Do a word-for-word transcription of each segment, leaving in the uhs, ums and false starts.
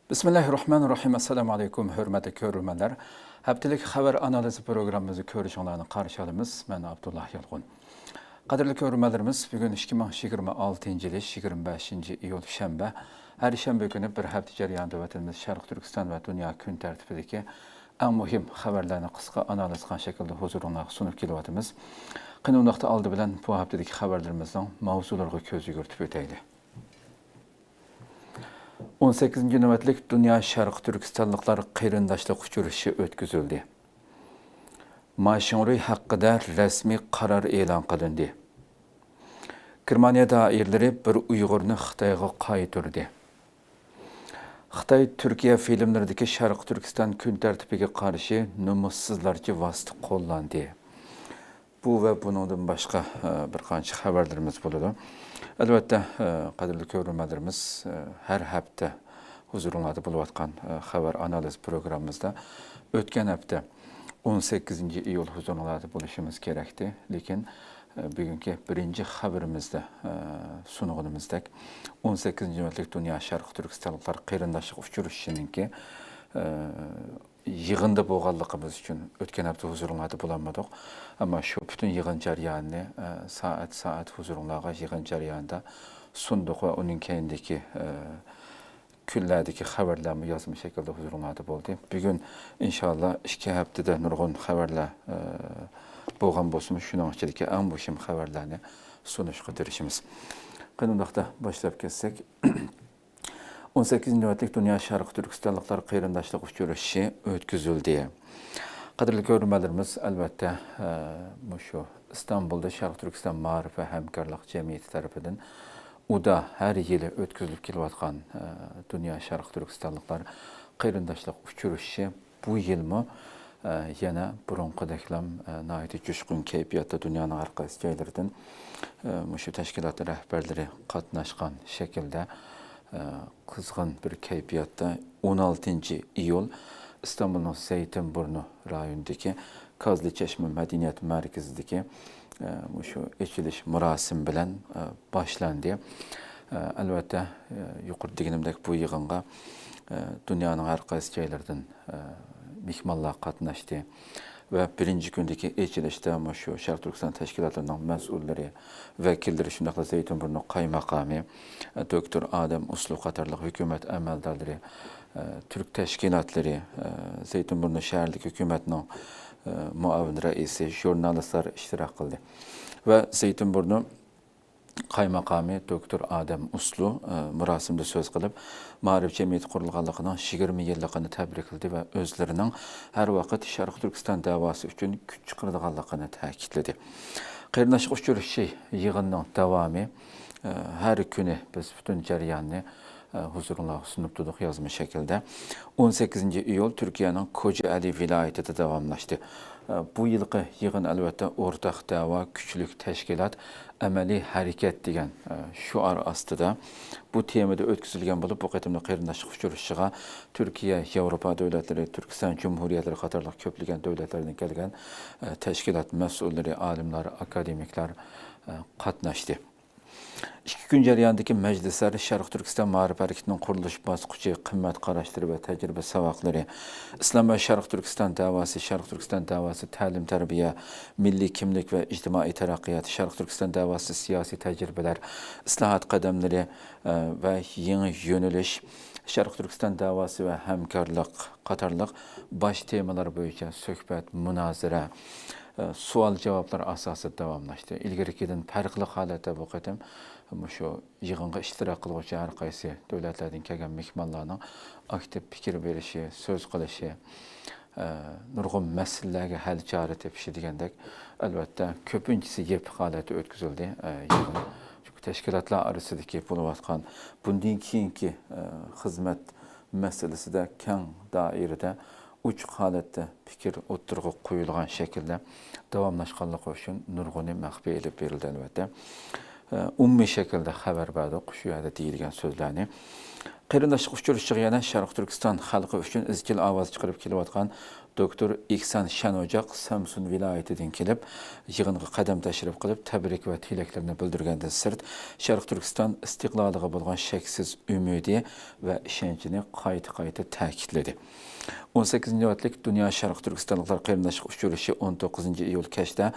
بىسمىللاھىررەھمانىررەھىم. ئەسسالامۇ ئەلەيكۇم، ھۆرمەتلىك كۆرۈرمەنلەر. ھەپتىلىك خەۋەر ئانالىزى پروگراممىمىزنى كۆرۈشۈڭلارنى قارشى ئالىمىز. مەن ئابدۇللا يالقۇن. قەدىرلىك كۆرۈرمەنلىرىمىز، بۈگۈن ئىككى مىڭ يىگىرمە ئالتىنچى يىلى يىگىرمە بەشىنچى ئىيۇل شەنبە. ھەر شەنبە كۈنى بىر ھەپتە جەريانىدا ۋەتىنىمىز شەرقىي تۈركىستان ۋە دۇنيا كۈن تەرتىپىدىكى ئەڭ مۇھىم خەۋەرلەرنى قىسقا ئانالىز قىلغان شەكىلدە ھۇزۇرۇڭلارغا سۇنۇپ كېلىۋاتىمىز. قېنى، ئۇنداقتا ئالدى بىلەن بۇ ھەپتىدىكى خەۋەرلىرىمىزنىڭ ماۋزۇلىرىغا كۆز يۈگۈرتۈپ ئۆتەيلى. ئون سەككىزىنچى نۆۋەتلىك دۇنيا شەرقىي تۈركىستانلىقلار قېرىنداشلىق ئۇچرىشىشى ئۆتكۈزۈلدى. ما شىڭرۇي ھەققىدە رەسمىي قارار ئېلان قىلىندى. گېرمانىيە دائىرىلىرى بىر ئۇيغۇرنى خىتايغا قايتۇردى. خىتاي تۈركىيە فىلىملىرىدىكى شەرقىي تۈركىستان كۈن تەرتىپىگە قارشى نومۇسسىزلارچە ۋاسىتە قوللاندى. بۇ ۋە بۇنىڭدىن باشقا، ئە، بىر قانچە خەۋەرلىرىمىز بولىدۇ. ئەلۋەتتە، ئە، قەدىرلىك كۆرۈرمەنلىرىمىز، ئە، ھەر ھەپتە ھۇزۇرۇڭلاردا بولۇۋاتقان، ئە، خەۋەر ئانالىز پروگراممىمىزدا ئۆتكەن ھەپتە ئون سەككىزىنچى ئىيۇل ھۇزۇرۇڭلاردا بولۇشىمىز كېرەكتى. لېكىن، ئە، بۈگۈنكى بىرىنچى خەۋىرىمىزدە، ئە، سۇنغىنىمىزدەك، ئون سەككىزىنچى نۆۋەتلىك دۇنيا شەرقىي تۈركىستانلىقلار قېرىنداشلىق ئۇچرىشىشىنىڭكى، ئە، يىغىندا بولغانلىقىمىز ئۈچۈن ئۆتكەن ھەپتە ھۇزۇرۇڭلاردا بولالمىدۇق. ئەمما شۇ پۈتۈن يىغىن جەريانىنى، ئە، سائەت-سائەت ھۇزۇرۇڭلارغا يىغىن جەريانىدا سۇندۇق ۋە ئۇنىڭ كەينىدىكى، ئە، كۈنلەردىكى خەۋەرلەرمۇ يازما شەكىلدە ھۇزۇرۇڭلاردا بولدى. بۈگۈن ئىنشاللا ئىككى ھەپتىدە نۇرغۇن خەۋەرلەر، ئە، بولغان بولسىمۇ، شۇنىڭ ئىچىدىكى ئەڭ مۇھىم خەۋەرلەرنى سۇنۇشقا تىرىشىمىز. قېنى، ئۇنداقتا باشلاپ كەتسەك. ئون سەككىزىنچى نۆۋەتلىك دۇنيا شەرقىي تۈركىستانلىقلار قېرىنداشلىق ئۇچرىشىشى ئۆتكۈزۈلدى. قەدىرلىك كۆرۈرمەنلىرىمىز، ئەلۋەتتە، ئە، مۇشۇ ئىستانبۇلدا شەرقىي تۈركىستان مائارىپ ۋە ھەمكارلىق جەمئىيىتى تەرىپىدىن ئۇدا ھەر يىلى ئۆتكۈزۈلۈپ كېلىۋاتقان، ئە، دۇنيا شەرقىي تۈركىستانلىقلار قېرىنداشلىق ئۇچرىشىشى بۇ يىلمۇ، ئە، يەنە بۇرۇنقىدەكلا، ئە، ناھايىتى جۇشقۇن كەيپىياتتا دۇنيانىڭ ھەر قايسى جايلىرىدىن، ئە، مۇشۇ تەشكىلات رەھبەرلىرى قاتناشقان شەكىلدە، ئە، قىزغىن بىر كەيپىياتتا ئون ئالتىنچى ئىيۇل ئىستانبۇلنىڭ زەيتىنبۇرنۇ رايونىدىكى كازلى چەشمە مەدەنىيەت مەركىزىدىكى، ئە، مۇشۇ ئېچىلىش مۇراسىمى بىلەن، ئە، باشلاندى. ئە، ئەلۋەتتە، ئە، يۇقىرىدا دېگىنىمدەك بۇ يىغىنغا، ئە، دۇنيانىڭ ھەر قايسى جايلىرىدىن، ئە، مېھمانلار قاتناشتى ۋە بىرىنچى كۈندىكى ئېچىلىشتا مۇشۇ شەرقىي تۈركىستان تەشكىلاتلىرىنىڭ مەسئۇللىرى، ۋەكىللىرى، شۇنداقلا زەيتىنبۇرنۇ قايماقامى، ئە، دوكتور ئادەم ئۇسلۇ قاتارلىق ھۆكۈمەت ئەمەلدارلىرى، ئە، تۈرك تەشكىلاتلىرى، ئە، زەيتىنبۇرنۇ شەھەرلىك ھۆكۈمەتنىڭ، ئە، مۇئاۋىن رەئىسى، ژۇرنالىستلار ئىشتىراك قىلدى. ۋە زەيتىنبۇرنۇ قايماقامى دوكتور ئادەم ئۇسلۇ، ئە، مۇراسىمدا سۆز قىلىپ، مائارىپ جەمئىيىتى قۇرۇلغانلىقىنىڭ يىگىرمە يىللىقىنى تەبرىكلىدى ۋە ئۆزلىرىنىڭ ھەر ۋاقىت شەرقىي تۈركىستان دەۋاسى ئۈچۈن كۈچ چىقىرىدىغانلىقىنى تەكىتلىدى. قېرىنداشلىق ئۇچرىشىشى يىغىنىنىڭ داۋامى، ئە، ھەر كۈنى بىز پۈتۈن جەرياننى، ئە، ھۇزۇرۇڭلارغا سۇنۇپ تۇردۇق يازما شەكىلدە. ئون سەككىزىنچى ئىيۇل تۈركىيەنىڭ كوجائەلى ۋىلايىتىدە داۋاملاشتى. ئە، بۇ يىلقى يىغىن، ئەلۋەتتە، ئورتاق دەۋا، كۈچلۈك تەشكىلات، ئەمەلىي ھەرىكەت دېگەن، ئە، شوئار ئاستىدا بۇ تېمىدا ئۆتكۈزۈلگەن بولۇپ، بۇ قېتىملىق قېرىنداشلىق ئۇچرىشىشىغا تۈركىيە، ياۋروپا دۆلەتلىرى، تۈركىستان جۇمھۇرىيەتلىرى قاتارلىق كۆپلىگەن دۆلەتلەردىن كەلگەن، ئە، تەشكىلات مەسئۇللىرى، ئالىملار، ئاكادېمىكلار، ئە، قاتناشتى. ئىككى كۈن جەريانىدىكى مەجلىسلەر شەرقىي تۈركىستان مائارىپ ھەرىكىتىنىڭ قۇرۇلۇش باسقۇچى، قىممەت قاراشلىرى ۋە تەجرىبە ساۋاقلىرى، ئىسلام ۋە شەرقىي تۈركىستان دەۋاسى، شەرقىي تۈركىستان دەۋاسى، تەلىم تەربىيە، مىللىي كىملىك ۋە ئىجتىمائىي تەرەققىيات، شەرقىي تۈركىستان دەۋاسى، سىياسىي تەجرىبىلەر، ئىسلاھات قەدەملىرى، ئە، ۋە يېڭى يۆنىلىش، شەرقىي تۈركىستان دەۋاسى ۋە ھەمكارلىق قاتارلىق باش تېمىلار بويىچە سۆھبەت، مۇنازىرە، ئە، سوئال-جاۋابلار ئاساسىدا داۋاملاشتى. ئىلگىرىكىدىن پەرقلىق ھالەتتە بۇ قېتىم مۇشۇ يىغىنغا ئىشتىراك قىلغۇچى ھەر قايسى دۆلەتلەردىن كەلگەن مېھمانلارنىڭ ئاكتىپ پىكىر بېرىشى، سۆز قىلىشى، ئە، نۇرغۇن مەسىلىلەرگە ھەل چارە تېپىشى دېگەندەك، ئەلۋەتتە، كۆپىنچىسى يېپىق ھالەتتە ئۆتكۈزۈلدى، ئە، يىغىن. چۈنكى تەشكىلاتلار ئارىسىدىكى بولۇۋاتقان بۇندىن كېيىنكى، ئە، خىزمەت مەسىلىسىدە كەڭ دائىرىدە ئوچۇق ھالەتتە پىكىر ئوتتۇرىغا قويۇلغان شەكىلدە داۋاملاشقانلىقى ئۈچۈن نۇرغۇنى مەخپىي ئېلىپ بېرىلدى، ئەلۋەتتە. ئە، ئومۇمىي شەكىلدە خەۋەر بەردۇق، شۇ يەردە دېيىلگەن سۆزلەرنى. قېرىنداشلىق ئۇچرىشىشىغا يەنە شەرقىي تۈركىستان خەلقى ئۈچۈن ئىزچىل ئاۋاز چىقىرىپ كېلىۋاتقان دوكتور ئېھسان شەنئوجاق سەمسۇن ۋىلايىتىدىن كېلىپ، يىغىنغا قەدەم تەشرىپ قىلىپ، تەبرىك ۋە تىلەكلىرىنى بىلدۈرگەندىن سىرت، شەرقىي تۈركىستان ئىستىقلالىغا بولغان شەكسىز ئۈمىدى ۋە ئىشەنچىنى قايتا-قايتا تەكىتلىدى. ئون سەككىزىنچى نۆۋەتلىك دۇنيا شەرقىي تۈركىستانلىقلار قېرىنداشلىق ئۇچرىشىشى ئون توققۇزىنچى ئىيۇل كەچتە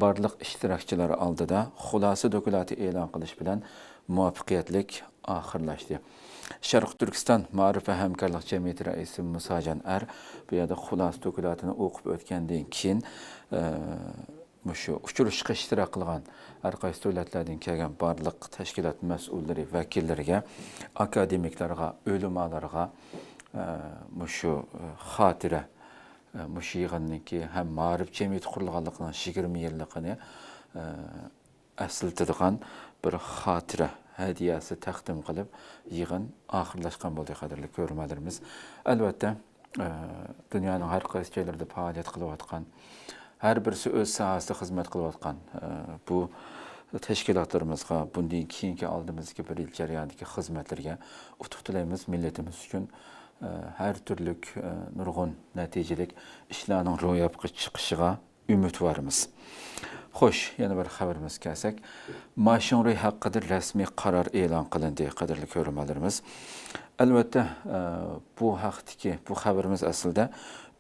بارلىق ئىشتىراكچىلار ئالدىدا خۇلاسە دوكلاتى ئېلان قىلىش بىلەن مۇۋەپپەقىيەتلىك ئاخىرلاشتى. شەرقىي تۈركىستان مائارىپ ۋە ھەمكارلىق جەمئىيىتى رەئىسى مۇساجان ئەر بۇ يەردە خۇلاسە دوكلاتىنى ئوقۇپ ئۆتكەندىن كېيىن، ئە، مۇشۇ ئۇچرىشىشقا ئىشتىراك قىلغان ھەر قايسى دۆلەتلەردىن كەلگەن بارلىق تەشكىلات مەسئۇللىرى، ۋەكىللىرىگە، ئاكادېمىكلارغا، ئۆلىمالارغا، ئە، مۇشۇ، ئە، خاتىرە، ئە، مۇشۇ يىغىننىڭكى ھەم مائارىپ جەمئىيىتى قۇرۇلغانلىقىنىڭ يىگىرمە يىللىقىنى، ئە، ئەسلىتىدىغان بىر خاتىرە ھەدىيەسى تەقدىم قىلىپ، يىغىن ئاخىرلاشقان بولدى، قەدىرلىك كۆرۈرمەنلىرىمىز. ئەلۋەتتە، ئە، دۇنيانىڭ ھەر قايسى جايلىرىدا پائالىيەت قىلىۋاتقان، ھەر بىرسى ئۆز ساھەسىدە خىزمەت قىلىۋاتقان، ئە، بۇ تەشكىلاتلىرىمىزغا بۇندىن كېيىنكى ئالدىمىزدىكى بىر يىل جەريانىدىكى خىزمەتلىرىگە ئۇتۇق تىلەيمىز. مىللىتىمىز ئۈچۈن، ئە، ھەر تۈرلۈك، ئە، نۇرغۇن نەتىجىلىك ئىشلارنىڭ روياپقا چىقىشىغا ئۈمىدۋارمىز. خوش، يەنە بىر خەۋىرىمىزگە كەلسەك، ما شىڭرۇي ھەققىدە رەسمىي قارار ئېلان قىلىندى، قەدىرلىك كۆرۈرمەنلىرىمىز. ئەلۋەتتە، ئە، بۇ ھەقتىكى بۇ خەۋىرىمىز ئەسلىدە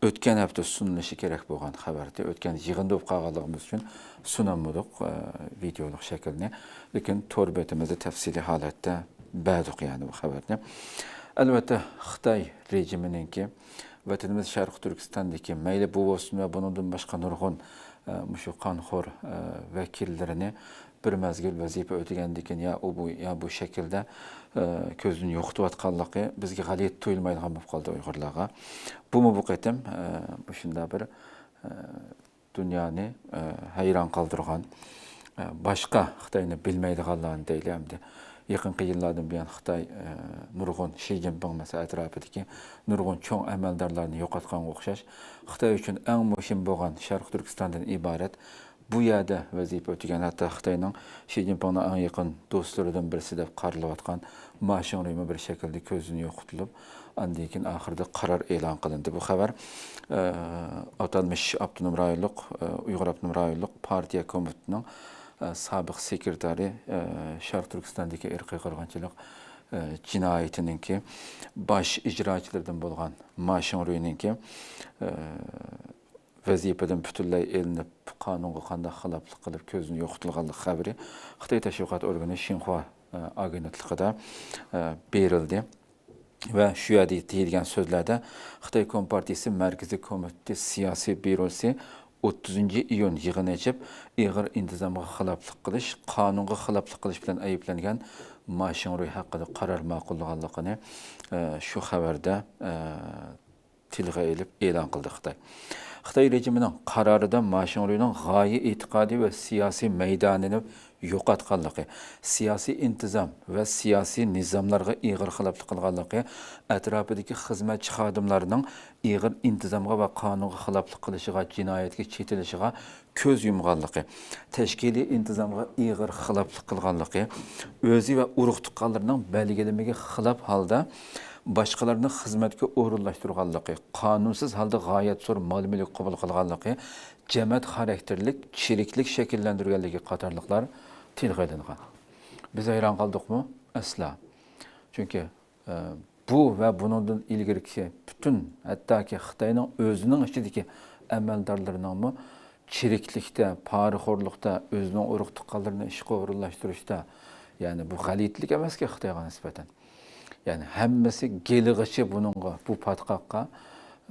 ئۆتكەن ھەپتە سۇنۇلۇشى كېرەك بولغان خەۋەر ئىدى. ئۆتكەن يىغىندا بولۇپ قالغانلىقىمىز ئۈچۈن سۇنالمىدۇق، ئە، ۋىدېئولۇق شەكىلنى. لېكىن تور بېتىمىزدە تەپسىلىي ھالەتتە بەردۇق، يەنى بۇ خەۋەرنى. ئەلۋەتتە، خىتاي رېجىمىنىڭكى ۋەتىنىمىز شەرقىي تۈركىستاندىكى مەيلى بۇ بولسۇن ۋە بۇنىڭدىن باشقا نۇرغۇن، ئە، مۇشۇ قانخور، ئە، ۋەكىللىرىنى بىر مەزگىل ۋەزىپە ئۆتىگەندىن كېيىن يا ئۇ بۇ، يا بۇ شەكىلدە، ئە، كۆزدىن يوقىتىۋاتقانلىقى بىزگە غەلىتە تۇيۇلمايدىغان بولۇپ قالدى ئۇيغۇرلارغا. بۇمۇ بۇ قېتىم، ئە، مۇشۇنداق بىر، ئە، دۇنيانى، ئە، ھەيران قالدۇرغان، ئە، باشقا خىتاينى بىلمەيدىغانلارنى دەيلى ئەمدى. يېقىنقى يىللاردىن بۇيان خىتاي، ئە، نۇرغۇن شى جىنپىڭ مەسىلەن ئەتراپىدىكى نۇرغۇن چوڭ ئەمەلدارلارنى يوقاتقانغا ئوخشاش، خىتاي ئۈچۈن ئەڭ مۇھىم بولغان شەرقىي تۈركىستاندىن ئىبارەت بۇ يەردە ۋەزىپە ئۆتىگەن، ھەتتا خىتاينىڭ شى جىنپىڭنىڭ ئەڭ يېقىن دوستلىرىدىن بىرسى دەپ قارىلىۋاتقان ما شىڭرۇيمۇ بىر شەكىلدە كۆزدىن يوقىتىلىپ، ئاندىن كېيىن ئاخىرىدا قارار ئېلان قىلىندى. بۇ خەۋەر، ئە، ئاتالمىش ئاپتونوم رايونلۇق، ئە، ئۇيغۇر ئاپتونوم رايونلۇق پارتىيە كومىتېتىنىڭ، ئە، سابىق سېكرېتارى، ئە، شەرقىي تۈركىستاندىكى ئىرقىي قىرغىنچىلىق، ئە، جىنايىتىنىڭكى باش ئىجراچىلىرىدىن بولغان ما شىڭرۇينىڭكى، ئە، ۋەزىپىدىن پۈتۈنلەي ئېلىنىپ، قانۇنغا قانداق خىلاپلىق قىلىپ كۆزدىن يوقىتىلغانلىق خەۋىرى خىتاي تەشۋىقات ئورگىنى شىنخۇا، ئە، ئاگېنتلىقىدا، ئە، بېرىلدى. ۋە شۇ يەردە دېيىلگەن سۆزلەردە خىتاي كومپارتىيىسى مەركىزىي كومىتېتى سىياسىي بيۇروسى ئوتتۇزىنچى ئىيۇن يىغىن ئېچىپ، ئېغىر ئىنتىزامغا خىلاپلىق قىلىش، قانۇنغا خىلاپلىق قىلىش بىلەن ئەيىبلەنگەن ما شىڭرۇي ھەققىدە قارار ماقۇللىغانلىقىنى، ئە، شۇ خەۋەردە، ئە، تىلغا ئېلىپ ئېلان قىلدى خىتاي. خىتاي رېجىمىنىڭ قارارىدا ما شىڭرۇينىڭ غايە ئېتىقادى ۋە سىياسىي مەيدانىنى يوقاتقانلىقى، سىياسىي ئىنتىزام ۋە سىياسىي نىزاملارغا ئېغىر خىلاپلىق قىلغانلىقى، ئەتراپىدىكى خىزمەتچى خادىملارنىڭ ئېغىر ئىنتىزامغا ۋە قانۇنغا خىلاپلىق قىلىشىغا، جىنايەتكە چېتىلىشىغا كۆز يۇمغانلىقى، تەشكىلىي ئىنتىزامغا ئېغىر خىلاپلىق قىلغانلىقى، ئۆزى ۋە ئۇرۇق-تۇغقانلىرىنىڭ بەلگىلىمىگە خىلاپ ھالدا باشقىلارنى خىزمەتكە ئورۇنلاشتۇرغانلىقى، قانۇنسىز ھالدا غايەت زور مال-مۈلۈك قوبۇل قىلغانلىقى، جەمەت خاراكتېرلىك چىرىكلىك شەكىللەندۈرگەنلىكى قاتارلىقلار تىلغا ئېلىنغان. بىز ھەيران قالدۇقمۇ؟ ئەسلا. چۈنكى، ئە، بۇ ۋە بۇنىڭدىن ئىلگىرىكى پۈتۈن، ھەتتاكى خىتاينىڭ ئۆزىنىڭ ئىچىدىكى ئەمەلدارلىرىنىڭمۇ چىرىكلىكتە، پارىخورلۇقتا، ئۆزىنىڭ ئۇرۇق-تۇغقانلىرىنى ئىشقا ئورۇنلاشتۇرۇشتا، يەنى بۇ غەلىتىلىك ئەمەسكى خىتايغا نىسبەتەن. يەنى ھەممىسى گېلىغىچە بۇنىڭغا، بۇ پاتقاققا،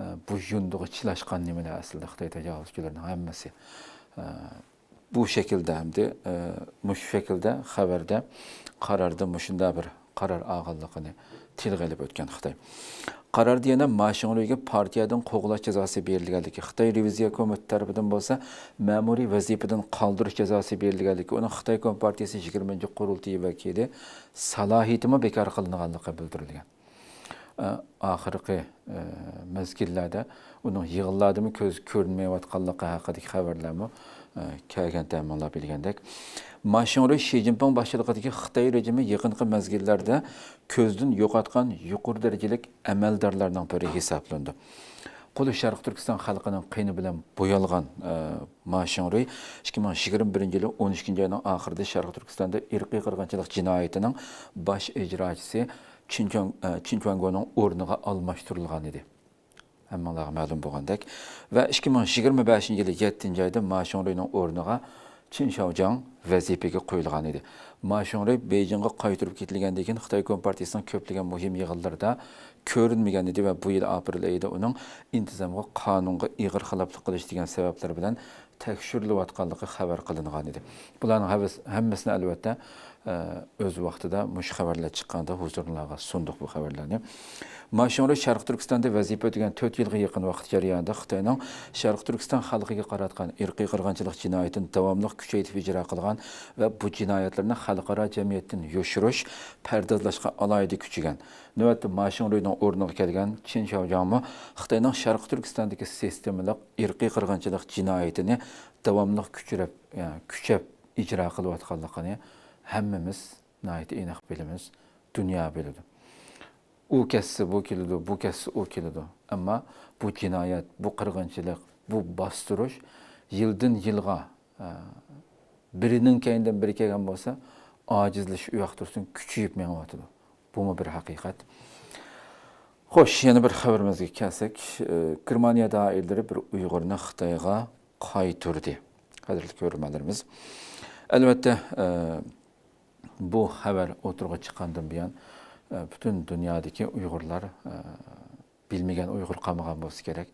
ئە، بۇ يۇندىغا چىلاشقان نېمىلەر ئەسلىدە خىتاي تاجاۋۇزچىلىرىنىڭ ھەممىسى. ئە، بۇ شەكىلدە ئەمدى، ئە، مۇشۇ شەكىلدە خەۋەردە، قاراردا مۇشۇنداق بىر قارار ئالغانلىقىنى تىلغا ئېلىپ ئۆتكەن خىتاي. قاراردا يەنە ما شىڭرۇيغا پارتىيەدىن قوغلاش جازاسى بېرىلگەنلىكى، خىتاي رېۋىزىيە كومىتېتى تەرىپىدىن بولسا مەمۇرىي ۋەزىپىدىن قالدۇرۇش جازاسى بېرىلگەنلىكى، ئۇنىڭ خىتاي كومپارتىيىسى يىگىرمىنچى قۇرۇلتىيى ۋەكىلى سالاھىيىتىمۇ بىكار قىلىنغانلىقى بىلدۈرۈلگەن. ئە، ئاخىرقى، ئە، مەزگىللەردە ئۇنىڭ يىغىنلاردىمۇ كۆز كۆرۈنمەيۋاتقانلىقى ھەققىدىكى خەۋەرلەرمۇ ئە، كەلگەن تەمىنلەپ بىلگەندەك، ما شىڭرۇي شى جىنپىڭ باشچىلىقىدىكى خىتاي رېجىمى يېقىنقى مەزگىللەردە كۆزدىن يوقاتقان يۇقىرى دەرىجىلىك ئەمەلدارلارنىڭ بىرى ھېسابلىنىدۇ. قۇلۇ شەرقىي تۈركىستان خەلقىنىڭ قېنى بىلەن بويالغان، ئە، ما شىڭرۇي ئىككى مىڭ يىگىرمە بىرىنچى يىلى ئون ئىككىنچى ئاينىڭ ئاخىرىدا شەرقىي تۈركىستاندا ئىرقىي قىرغىنچىلىق جىنايىتىنىڭ باش ئىجراچىسى چىن چۈەن-، ئە، چىن چۈەنگونىڭ ئورنىغا ئالماشتۇرۇلغان ئىدى. ھەممىڭلارغا مەلۇم بولغاندەك. ۋە ئىككى مىڭ يىگىرمە بەشىنچى يىلى يەتتىنچى ئايدا ما شىڭرۇينىڭ ئورنىغا چىن شياۋجياڭ ۋەزىپىگە قويۇلغان ئىدى. ما شىڭرۇي بېيجىڭغا قايتۇرۇپ كېتىلگەندىن كېيىن خىتاي كومپارتىيىسىنىڭ كۆپلىگەن مۇھىم يىغىنلىرىدا كۆرۈنمىگەن ئىدى ۋە بۇ يىل ئاپرېل ئېيىدا ئۇنىڭ ئىنتىزامغا، قانۇنغا ئېغىر خىلاپلىق قىلىش دېگەن سەۋەبلەر بىلەن تەكشۈرۈلۈۋاتقانلىقى خەۋەر قىلىنغان ئىدى. بۇلارنىڭ ھەۋس-، ھەممىسىنى، ئەلۋەتتە، ئە، ئۆز ۋاقتىدا مۇشۇ خەۋەرلەر چىققاندا ھۇزۇرۇڭلارغا سۇندۇق بۇ خەۋەرلەرنى. ما شىڭرۇي شەرقىي تۈركىستاندا ۋەزىپە ئۆتىگەن تۆت يىلغا يېقىن ۋاقىت جەريانىدا خىتاينىڭ شەرقىي تۈركىستان خەلقىگە قاراتقان ئىرقىي قىرغىنچىلىق جىنايىتىنى داۋاملىق كۈچەيتىپ ئىجرا قىلغان ۋە بۇ جىنايەتلەرنى خەلقئارا جەمئىيەتتىن يوشۇرۇش، پەردازلاشقا ئالاھىدە كۈچىگەن. نۆۋەتتە ما شىڭرۇينىڭ ئورنىغا كەلگەن چىن شياۋجياڭمۇ خىتاينىڭ شەرقىي تۈركىستاندىكى سىستېمىلىق ئىرقىي قىرغىنچىلىق جىنايىتىنى داۋاملىق كۈچىرەپ، يا، كۈچەپ ئىجرا قىلىۋاتقانلىقىنى ھەممىمىز ناھايىتى ئېنىق بىلىمىز، دۇنيا بىلىدۇ. ئۇ كەتسە بۇ كېلىدۇ، بۇ كەتسە ئۇ كېلىدۇ. ئەمما بۇ جىنايەت، بۇ قىرغىنچىلىق، بۇ باستۇرۇش يىلدىن يىلغا، ئە، بىرىنىڭ كەينىدىن بىرى كەلگەن بولسا، ئاجىزلىشىپ ئۇياقتا تۇرسۇن، كۈچىيىپ مېڭىۋاتىدۇ. بۇمۇ بىر ھەقىقەت. خوش، يەنە بىر خەۋىرىمىزگە كەلسەك، ئە، گېرمانىيە دائىرىلىرى بىر ئۇيغۇرنى خىتايغا قايتۇردى. قەدىرلىك كۆرۈرمەنلىرىمىز، ئەلۋەتتە، ئە، بۇ خەۋەر ئوتتۇرىغا چىققاندىن بۇيان، ئە، پۈتۈن دۇنيادىكى ئۇيغۇرلار، ئە، بىلمىگەن ئۇيغۇر قالمىغان بولسا كېرەك.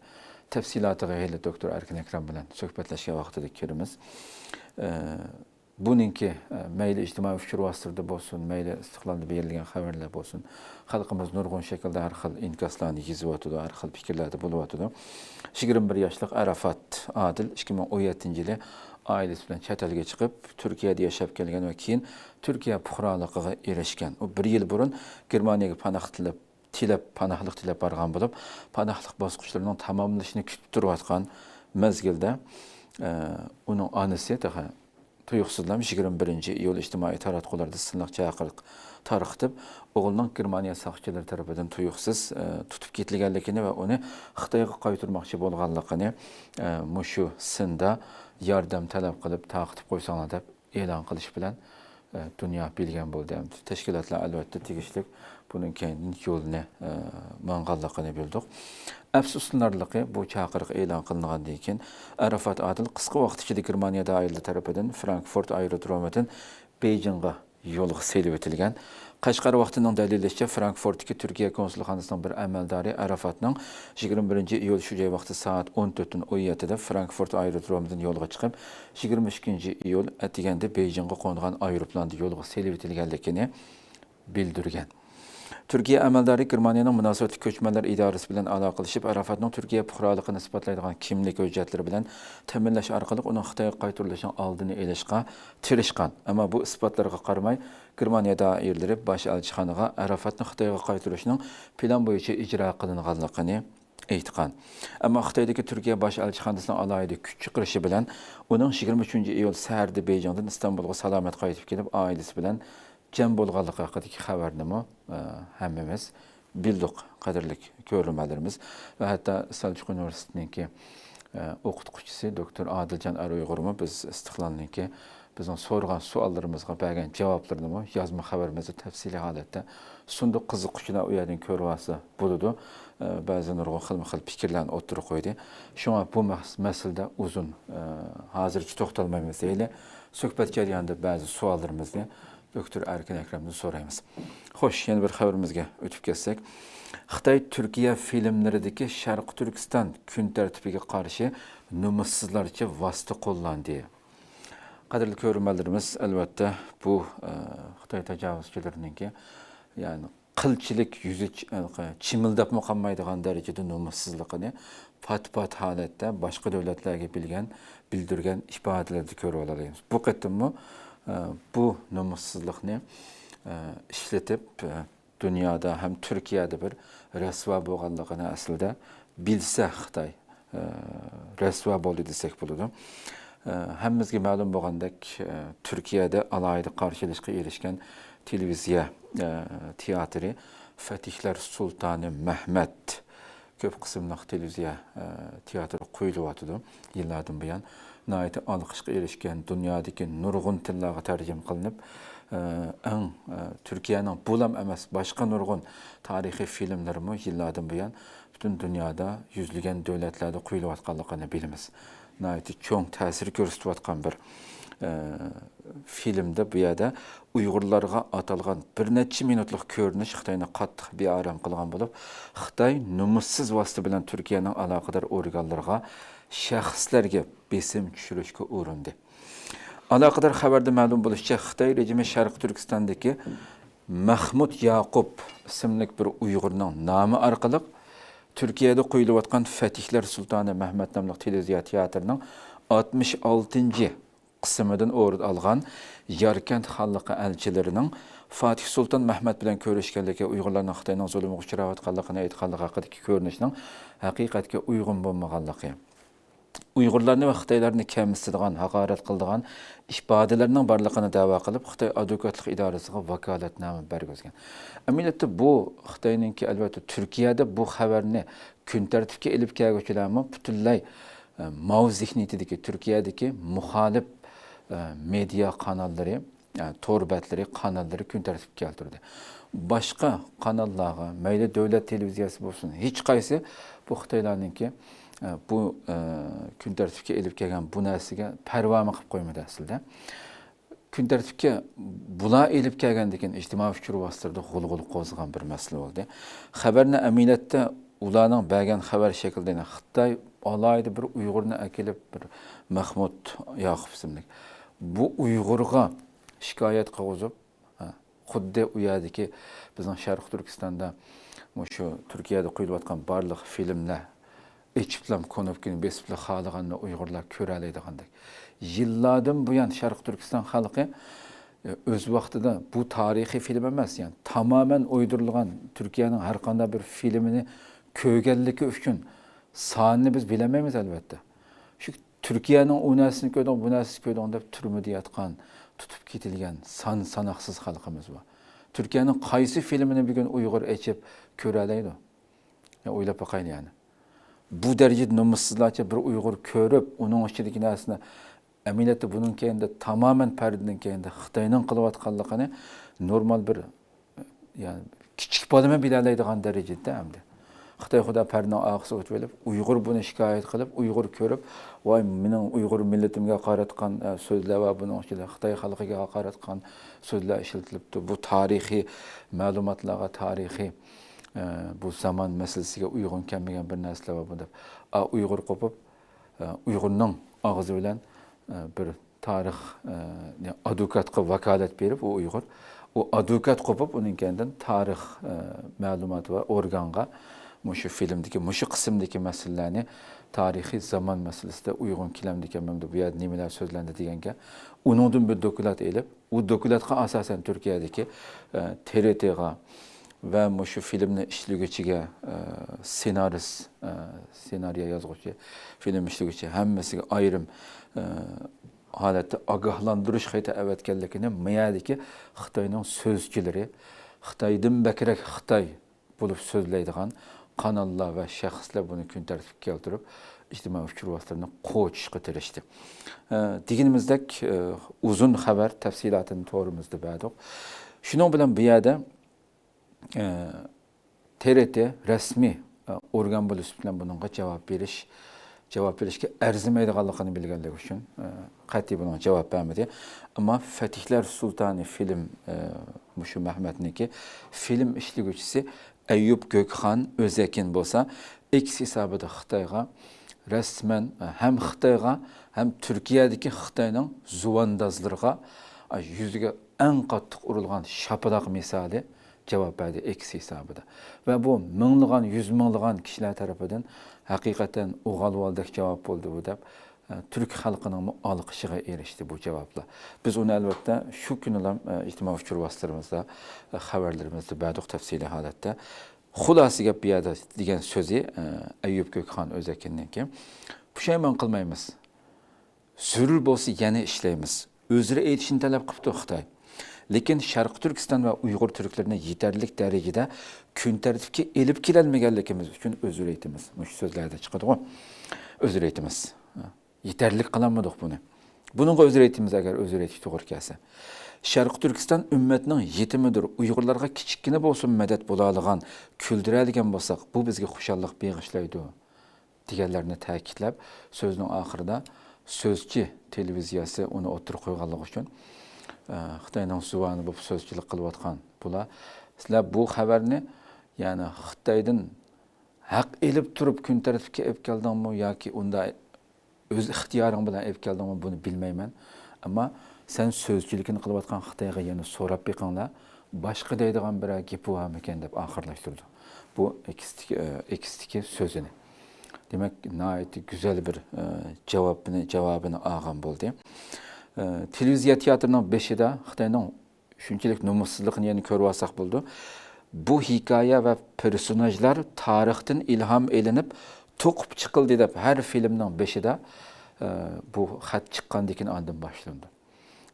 تەپسىلاتىغا ھېلى دوكتور ئەركىن ئەكرەم بىلەن سۆھبەتلەشكەن ۋاقتىدا كۆرىمىز. ئە، بۇنىڭكى، ئە، مەيلى ئىجتىمائىي ئۇچۇر ۋاسىتىلىرىدە بولسۇن، مەيلى ئىستىقلالدا بېرىلگەن خەۋەرلەر بولسۇن، خەلقىمىز نۇرغۇن شەكىلدە ھەر خىل ئىنكاسلارنى يېزىۋاتىدۇ، ھەر خىل پىكىرلەردە بولۇۋاتىدۇ. يىگىرمە بىر ياشلىق ئەرافات ئادىل ئىككى مىڭ ئون يەتتىنچى يىلى ئائىلىسى بىلەن چەت ئەلگە چىقىپ، تۈركىيەدە ياشاپ كەلگەن ۋە كېيىن تۈركىيە پۇقرالىقىغا ئېرىشكەن. ئۇ بىر يىل بۇرۇن گېرمانىيەگە پاناھ تىلەپ، تىلەپ، پاناھلىق تىلەپ بارغان بولۇپ، پاناھلىق باسقۇچلىرىنىڭ تاماملىنىشىنى كۈتۈپ تۇرۇۋاتقان مەزگىلدە، ئە، ئۇنىڭ ئانىسى تېخى تۇيۇقسىزلا يىگىرمە بىرىنچى ئىيۇل ئىجتىمائىي تاراتقۇلاردا سىنلىق چاقىرىق تارقىتىپ، ئوغلىنىڭ گېرمانىيە ساقچىلىرى تەرىپىدىن تۇيۇقسىز، ئە، تۇتۇپ كېتىلگەنلىكىنى ۋە ئۇنى خىتايغا قايتۇرماقچى بولغانلىقىنى، ئە، مۇشۇ سىندا ياردەم تەلەپ قىلىپ تارقىتىپ قويساڭلار دەپ ئېلان قىلىش بىلەن، ئە، دۇنيا بىلگەن بولدى. ئەمدى تەشكىلاتلار ئەلۋەتتە تېگىشلىك بۇنىڭ كەينىدىن يولىنى، ئە، ماڭغانلىقىنى بىلدۇق. ئەپسۇسلىنارلىقى، بۇ چاقىرىق ئېلان قىلىنغاندىن كېيىن، ئەرافات ئادىل قىسقا ۋاقىت ئىچىدە گېرمانىيە دائىرىلىرى تەرىپىدىن فرانكفورت ئايرودرومىدىن بېيجىڭغا يولغا سېلىۋېتىلگەن. قەشقەر ۋاقتىنىڭ دەلىللىشىچە، فرانكفورتتىكى تۈركىيە كونسۇلخانىسىنىڭ بىر ئەمەلدارى ئەرافاتنىڭ يىگىرمە بىرىنچى ئىيۇل شۇ جاي ۋاقتى سائەت ئون تۆتتىن ئون يەتتىدە فرانكفورت ئايرودرومىدىن يولغا چىقىپ، يىگىرمە ئىككىنچى ئىيۇل ئەتىگەندە بېيجىڭغا قونغان ئايروپىلاندا يولغا سېلىۋېتىلگەنلىكىنى بىلدۈرگەن. تۈركىيە ئەمەلدارى گېرمانىيەنىڭ مۇناسىۋەتلىك كۆچمەنلەر ئىدارىسى بىلەن ئالاقىلىشىپ، ئەرافاتنىڭ تۈركىيە پۇقرالىقىنى ئىسپاتلايدىغان كىملىك ھۆججەتلىرى بىلەن تەمىنلەش ئارقىلىق ئۇنىڭ خىتايغا قايتۇرۇلۇشىنىڭ ئالدىنى ئېلىشقا تىرىشقان. ئەمما بۇ ئىسپاتلارغا قارىماي، گېرمانىيە دائىرىلىرى باش ئەلچىخانىغا ئەرافاتنى خىتايغا قايتۇرۇشنىڭ پىلان بويىچە ئىجرا قىلىنغانلىقىنى ئېيتقان. ئەمما خىتايدىكى تۈركىيە باش ئەلچىخانىسىنىڭ ئالاھىدە كۈچ چىقىرىشى بىلەن ئۇنىڭ يىگىرمە ئۈچىنچى ئىيۇل سەھەردە بېيجىڭدىن ئىستانبۇلغا سالامەت قايتىپ كېلىپ، ئائىلىسى بىلەن جەم بولغانلىقى ھەققىدىكى خەۋەرنىمۇ، ئە، ھەممىمىز بىلدۇق، قەدىرلىك كۆرۈرمەنلىرىمىز. ۋە ھەتتا سەلچۇق ئۇنىۋېرسىتېتىنىڭكى، ئە، ئوقۇتقۇچىسى دوكتور ئادىلجان ئەرئۇيغۇرمۇ بىز ئىستىقلالنىڭكى بىزنىڭ سورىغان سوئاللىرىمىزغا بەرگەن جاۋابلىرىنىمۇ يازما خەۋىرىمىزدە تەپسىلىي ھالەتتە سۇندۇق. قىزىققۇچىلار ئۇ يەردىن كۆرۈۋالسا بولىدۇ. ئە، بەزى نۇرغۇن خىلمۇ خىل پىكىرلەرنى ئوتتۇرىغا قويدى. شۇڭا بۇ مەس-، مەسىلىدە ئۇزۇن، ئە، ھازىرچە توختالمايمىز دەيلى. سۆھبەت جەريانىدا بەزى سوئاللىرىمىزنى دوكتور ئەركىن ئەكرەمدىن سورايمىز. خوش، يەنە بىر خەۋىرىمىزگە ئۆتۈپ كەتسەك. خىتاي تۈركىيە فىلىملىرىدىكى شەرقىي تۈركىستان كۈن تەرتىپىگە قارشى نومۇسسىزلارچە ۋاسىتە قوللاندى. قەدىرلىك كۆرۈرمەنلىرىمىز، ئەلۋەتتە، بۇ، ئە، خىتاي تاجاۋۇزچىلىرىنىڭكى، يەنى قىلچىلىك يۈزى چ-، ئە، چىمىلداپمۇ قالمايدىغان دەرىجىدە نومۇسسىزلىقىنى پات-پات ھالەتتە باشقا دۆلەتلەرگە بىلگەن، بىلدۈرگەن ئىپادىلەردە كۆرۈۋالالايمىز. بۇ قېتىممۇ، ئە، بۇ نومۇسسىزلىقنى، ئە، ئىشلىتىپ، ئە، دۇنيادا ھەم تۈركىيەدە بىر رەسۋا بولغانلىقىنى ئەسلىدە بىلسە خىتاي، ئە، رەسۋا بولدى دېسەك بولىدۇ. ئە، ھەممىمىزگە مەلۇم بولغاندەك، ئە، تۈركىيەدە ئالاھىدە قارشى ئېلىشقا ئېرىشكەن تېلېۋىزىيە، ئە، تىياتىرى فەتىھلەر سۇلتانى مەھمەت كۆپ قىسىملىق تېلېۋىزىيە، ئە، تىياتىرى قويۇلۇۋاتىدۇ. يىللاردىن بۇيان ناھايىتى ئالقىشقا ئېرىشكەن، دۇنيادىكى نۇرغۇن تىللارغا تەرجىمە قىلىنىپ، ئە، ئەڭ، ئە، تۈركىيەنىڭ بۇلام ئەمەس، باشقا نۇرغۇن تارىخىي فىلىملىرىمۇ يىللاردىن بۇيان پۈتۈن دۇنيادا يۈزلىگەن دۆلەتلەردە قويۇلۇۋاتقانلىقىنى بىلىمىز. ناھايىتى چوڭ تەسىر كۆرسىتىۋاتقان بىر، ئە، فىلىمدە بۇ يەردە ئۇيغۇرلارغا ئاتالغان بىر نەچچە مىنۇتلۇق كۆرۈنۈش خىتاينى قاتتىق بىئارام قىلغان بولۇپ، خىتاي نومۇسسىز ۋاسىتە بىلەن تۈركىيەنىڭ ئالاقىدار ئورگانلىرىغا، شەخسلەرگە بېسىم چۈشۈرۈشكە ئۇرۇندى. ئالاقىدار خەۋەردە مەلۇم بولۇشىچە، خىتاي رېجىمى شەرقىي تۈركىستاندىكى مەخمۇت ياقۇپ ئىسىملىك بىر ئۇيغۇرنىڭ نامى ئارقىلىق تۈركىيەدە قويۇلۇۋاتقان فەتىھلەر سۇلتانى مەھمەت ناملىق تېلېۋىزىيە تىياتىرىنىڭ ئاتمىش ئالتىنچى قىسمىدىن ئورۇن ئالغان ياركەنت خانلىقى ئەلچىلىرىنىڭ فاتىھ سۇلتان مەھمەت بىلەن كۆرۈشكەنلىكى، ئۇيغۇرلارنىڭ خىتاينىڭ زۇلۇمىغا ئۇچراۋاتقانلىقىنى ئېيتقانلىقى ھەققىدىكى كۆرۈنۈشنىڭ ھەقىقەتكە ئۇيغۇن بولمىغانلىقى، ئۇيغۇرلارنى ۋە خىتايلارنى كەمسىتىدىغان، ھاقارەت قىلىدىغان ئىپادىلەرنىڭ بارلىقىنى دەۋا قىلىپ، خىتاي ئادۋوكاتلىق ئىدارىسىغا ۋاكالەتنامە بەرگۈزگەن. ئەمەلىيەتتە بۇ خىتاينىڭكى، ئەلۋەتتە، تۈركىيەدە بۇ خەۋەرنى كۈن تەرتىپكە ئېلىپ كەلگۈچىلەرمۇ پۈتۈنلەي، ئە، ماۋ زېھنىيىتىدىكى، تۈركىيەدىكى مۇخالىپ، ئە، مېدىيا قاناللىرى، ئە، تور بەتلىرى، قاناللىرى كۈن تەرتىپكە كەلتۈردى. باشقا قاناللارغا، مەيلى دۆلەت تېلېۋىزىيەسى بولسۇن، ھېچقايسى بۇ خىتايلارنىڭكى، ئە، بۇ، ئە، كۈن تەرتىپكە ئېلىپ كەلگەن بۇ نەرسىگە پەرۋامۇ قىلىپ قويمىدى ئەسلىدە. كۈن تەرتىپكە بۇلار ئېلىپ كەلگەندىن كېيىن ئىجتىمائىي ئۇچۇر ۋاسىتىلىرىدا غۇلغۇلا قوزغىغان بىر مەسىلە بولدى. خەۋەرنى ئەمەلىيەتتە ئۇلارنىڭ بەرگەن خەۋەر شەكلىدە، يەنى خىتاي ئالاھىدە بىر ئۇيغۇرنى ئەكېلىپ، بىر مەخمۇت ياقۇپ ئىسىملىك، بۇ ئۇيغۇرغا شىكايەت قىلغۇزۇپ، ھە، خۇددى ئۇ يەردىكى بىزنىڭ شەرقىي تۈركىستاندا مۇشۇ تۈركىيەدە قويۇلۇۋاتقان بارلىق فىلىملەر ئېچىپلا، كۇنۇپكىنى بېسىپلا خالىغاننى ئۇيغۇرلار كۆرەلەيدىغاندەك. يىللاردىن بۇيان شەرقىي تۈركىستان خەلقى، ئۆز ۋاقتىدا بۇ تارىخىي فىلىم ئەمەس، يەنى تامامەن ئويدۇرۇلغان تۈركىيەنىڭ ھەر قانداق بىر فىلىمىنى كۆرگەنلىكى ئۈچۈن سانىنى بىز بىلەلمەيمىز، ئەلۋەتتە. شۇ تۈركىيەنىڭ ئۇ نەرسىنى كۆردۈڭ، بۇ نەرسىنى كۆردۈڭ دەپ تۈرمىدە ياتقان، تۇتۇپ كېتىلگەن سان ساناقسىز خەلقىمىز بار. تۈركىيەنىڭ قايسى فىلىمىنى بۈگۈن ئۇيغۇر ئېچىپ كۆرەلەيدۇ؟ يا، ئويلاپ باقايلى يەنى. بۇ دەرىجىدە نومۇسسىزلارچە بىر ئۇيغۇر كۆرۈپ، ئۇنىڭ ئىچىدىكى نەرسىنى، ئەمەلىيەتتە بۇنىڭ كەينىدە، تامامەن پەردىدىن كەينىدە خىتاينىڭ قىلىۋاتقانلىقىنى نورمال بىر، يەنى كىچىك بالىمۇ بىلەلەيدىغان دەرىجىدە ئەمدى. خىتاي خۇدا پەردىنىڭ ئارقىسىغا ئۆتۈۋېلىپ، ئۇيغۇر بۇنى شىكايەت قىلىپ، ئۇيغۇر كۆرۈپ، ۋاي، مېنىڭ ئۇيغۇر مىللىتىمگە ھاقارەت قىلغان، ئە، سۆزلەر ۋە بۇنىڭ ئىچىدە خىتاي خەلقىگە ھاقارەت قىلغان سۆزلەر ئىشلىتىلىپتۇ. بۇ تارىخىي مەلۇماتلارغا، تارىخىي، ئە، بۇ زامان مەسىلىسىگە ئۇيغۇن كەلمىگەن بىر نەرسىلەر بار بۇ دەپ، ئا، ئۇيغۇر قوپۇپ، ئە، ئۇيغۇرنىڭ ئاغزى بىلەن، ئە، بىر تارىخ، ئە، ئادۋوكاتقا ۋاكالەت بېرىپ، ئۇ ئۇيغۇر، ئۇ ئادۋوكات قوپۇپ، ئۇنىڭ كەينىدىن تارىخ، ئە، مەلۇماتى بار ئورگانغا مۇشۇ فىلىمدىكى، مۇشۇ قىسىمدىكى مەسىلىلەرنى، تارىخىي زامان مەسىلىسىدە ئۇيغۇن كېلەمدىكەن، مەمدۇ بۇ يەردە نېمىلەر سۆزلەندى دېگەنگە، ئۇنىڭدىن بىر دوكلات ئېلىپ، ئۇ دوكلاتقا ئاساسەن تۈركىيەدىكى، ئە، تىرىتىغا ۋە مۇشۇ فىلىمنى ئىشلىگۈچىگە، ئە، سېنارىس، ئە، سېنارىيە يازغۇچى، فىلىم ئىشلىگۈچى ھەممىسىگە ئايرىم، ئە، ھالەتتە ئاگاھلاندۇرۇش خېتى ئەۋەتكەنلىكىنى مۇ يەردىكى خىتاينىڭ سۆزچىلىرى، خىتايدىن بەكرەك خىتاي بولۇپ سۆزلەيدىغان قاناللار ۋە شەخسلەر بۇنى كۈن تەرتىپكە كەلتۈرۈپ، ئىجتىمائىي ئۇچۇر ۋاسىتىلىرىنى قوچۇشقا تىرىشتى. ئە، دېگىنىمىزدەك، ئە، ئۇزۇن خەۋەر تەپسىلاتىنى تورىمىزدا بەردۇق. شۇنىڭ بىلەن بۇ يەردە، ئە، تىرىتى رەسمىي، ئە، ئورگان بولۇش بىلەن بۇنىڭغا جاۋاب بېرىش، جاۋاب بېرىشكە ئەرزىمەيدىغانلىقىنى بىلگەنلىكى ئۈچۈن، ئە، قەتئىي بۇنىڭغا جاۋاب بەرمىدى. ئەمما فەتىھلەر سۇلتانى فىلىم، ئە، مۇشۇ مەھمەتنىڭكى فىلىم ئىشلىگۈچىسى ئەييۇپ گۆكخان ئۆزەكىن بولسا ئېكس ھېسابىدا خىتايغا رەسمەن، ئە، ھەم خىتايغا، ھەم تۈركىيەدىكى خىتاينىڭ زۇۋاندازلىرىغا، ئە، يۈزىگە ئەڭ قاتتىق ئۇرۇلغان شاپىلاق مىسالى جاۋاب بەردى ئېكس ھېسابىدا. ۋە بۇ مىڭلىغان، يۈز مىڭلىغان كىشىلەر تەرىپىدىن ھەقىقەتەن ئوغۇل بالىدەك جاۋاب بولدى بۇ دەپ، ئە، تۈرك خەلقىنىڭمۇ ئالقىشىغا ئېرىشتى بۇ جاۋابلار. بىز ئۇنى ئەلۋەتتە شۇ كۈنىلا، ئە، ئىجتىمائىي ئۇچۇر ۋاسىتىلىرىمىزدا، ئە، خەۋەرلىرىمىزدە بەردۇق تەپسىلىي ھالەتتە. خۇلاسە گەپ بۇ يەردە دېگەن سۆزى، ئە، ئەييۇپ گۆكخان ئۆزەكىننىڭكى، پۇشايمان قىلمايمىز. زۆرۈر بولسا يەنە ئىشلەيمىز. ئۆزرە ئېيتىشنى تەلەپ قىپتۇ خىتاي. لېكىن شەرقىي تۈركىستان ۋە ئۇيغۇر تۈركلىرىنى يېتەرلىك دەرىجىدە كۈن تەرتىپكە ئېلىپ كېلەلمىگەنلىكىمىز ئۈچۈن ئۆزرە ئېيتىمىز. مۇشۇ سۆزلەردە چىقىدىغۇ. ئۆزرە ئېيتىمىز. يېتەرلىك قىلالمىدۇق بۇنى. بۇنىڭغا ئۆزرە ئېيتىمىز، ئەگەر ئۆزرە ئېيتىش توغرا كەلسە. شەرقىي تۈركىستان ئۈممەتنىڭ يېتىمىدۇر، ئۇيغۇرلارغا كىچىككىنە بولسىمۇ مەدەت بولالىغان، كۈلدۈرەلىگەن بولساق، بۇ بىزگە خۇشاللىق بېغىشلايدۇ، دېگەنلەرنى تەكىتلەپ، سۆزىنىڭ ئاخىرىدا سۆزچى تېلېۋىزىيەسى ئۇنى ئوتتۇرىغا قويغانلىقى ئۈچۈن، ئە، خىتاينىڭ زۇۋانى بولۇپ سۆزچىلىك قىلىۋاتقان بۇلار، سىلەر بۇ خەۋەرنى، يەنى خىتايدىن ھەق ئېلىپ تۇرۇپ كۈن تەرتىپكە ئېلىپ كەلدىڭمۇ ياكى ئۇنداق ئۆز ئىختىيارىڭ بىلەن ئېلىپ كەلدىڭمۇ، بۇنى بىلمەيمەن. ئەمما سەن سۆزچىلىكىنى قىلىۋاتقان خىتايغا يەنە سوراپ بېقىڭلار، باشقا دەيدىغان بىرەر گېپى بارمىكەن دەپ ئاخىرلاشتۇرىدۇ بۇ ئېكستىكى، ئېكستىكى سۆزىنى. دېمەك، ناھايىتى گۈزەل بىر، ئە، جاۋابىنى، جاۋابىنى ئالغان بولدى. ئە، تېلېۋىزىيە تىياتىرىنىڭ بېشىدا خىتاينىڭ شۇنچىلىك نومۇسسىزلىقىنى يەنە كۆرۈۋالساق بولىدۇ. بۇ ھېكايە ۋە پېرسوناژلار تارىختىن ئىلھام ئېلىنىپ، توقۇپ چىقىلدى دەپ ھەر فىلىمنىڭ بېشىدا، ئە، بۇ خەت چىققاندىن كېيىن ئاندىن باشلىنىدۇ.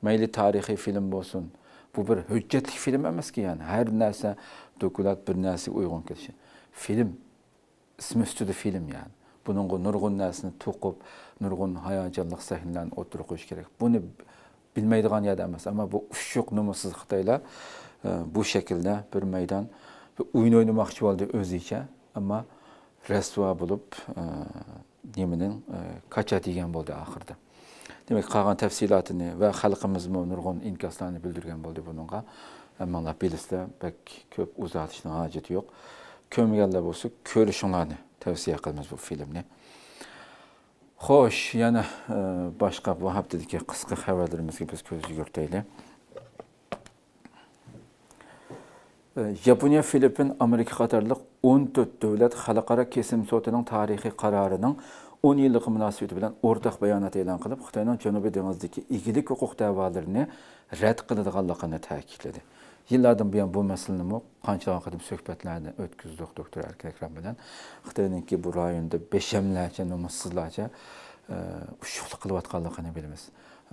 مەيلى تارىخىي فىلىم بولسۇن، بۇ بىر ھۆججەتلىك فىلىم ئەمەسكى، يەنى ھەر نەرسە، دوكلات بىر نەرسىگە ئۇيغۇن كېلىشى. فىلىم ئىسمى ئۈستىدە فىلىم، يەنى بۇنىڭغا نۇرغۇن نەرسىنى توقۇپ، نۇرغۇن ھاياجانلىق سەھنىلەرنى ئوتتۇرىغا قويۇش كېرەك. بۇنى بىلمەيدىغان يەردە ئەمەس، ئەمما بۇ ئۇششۇق نومۇسسىز خىتايلار، ئە، بۇ شەكىلدە بىر مەيدان، بىر ئويۇن ئوينىماقچى بولدى ئۆزىچە، ئەمما رەسۋا بولۇپ، ئە، نېمىنىڭ، ئە، كاچات يېگەن بولدى ئاخىرىدا. دېمەك، قالغان تەپسىلاتىنى ۋە خەلقىمىزمۇ نۇرغۇن ئىنكاسلارنى بىلدۈرگەن بولدى بۇنىڭغا. ھەممىڭلار بىلىسىلەر، بەك كۆپ ئۇزارتىشنىڭ ھاجىتى يوق. كۆرمىگەنلەر بولسا، كۆرۈشۈڭلارنى تەۋسىيە قىلىمىز بۇ فىلىمنى. خوش، يەنە، ئە، باشقا بۇ ھەپتىدىكى قىسقا خەۋەرلىرىمىزگە بىز كۆز يۈگۈرتەيلى. ئە، ياپونىيە، فىلىپپىن، ئامېرىكا قاتارلىق ئون تۆت دۆلەت خەلقئارا كېسىم سوتىنىڭ تارىخىي قارارىنىڭ ئون يىللىقى مۇناسىۋىتى بىلەن ئورتاق بايانات ئېلان قىلىپ، خىتاينىڭ جەنۇبىي دېڭىزدىكى ئىگىلىك ھوقۇق دەۋالىرىنى رەت قىلىدىغانلىقىنى تەكىتلىدى. يىللاردىن بۇيان بۇ مەسىلىنىمۇ قانچىلىغان قېتىم سۆھبەتلەرنى ئۆتكۈزدۇق دوكتور ئەركىن ئەكرەم بىلەن. خىتاينىڭكى بۇ رايوندا بەشەملەرچە، نومۇسسىزلارچە، ئە، ئۇششۇقلۇق قىلىۋاتقانلىقىنى بىلىمىز.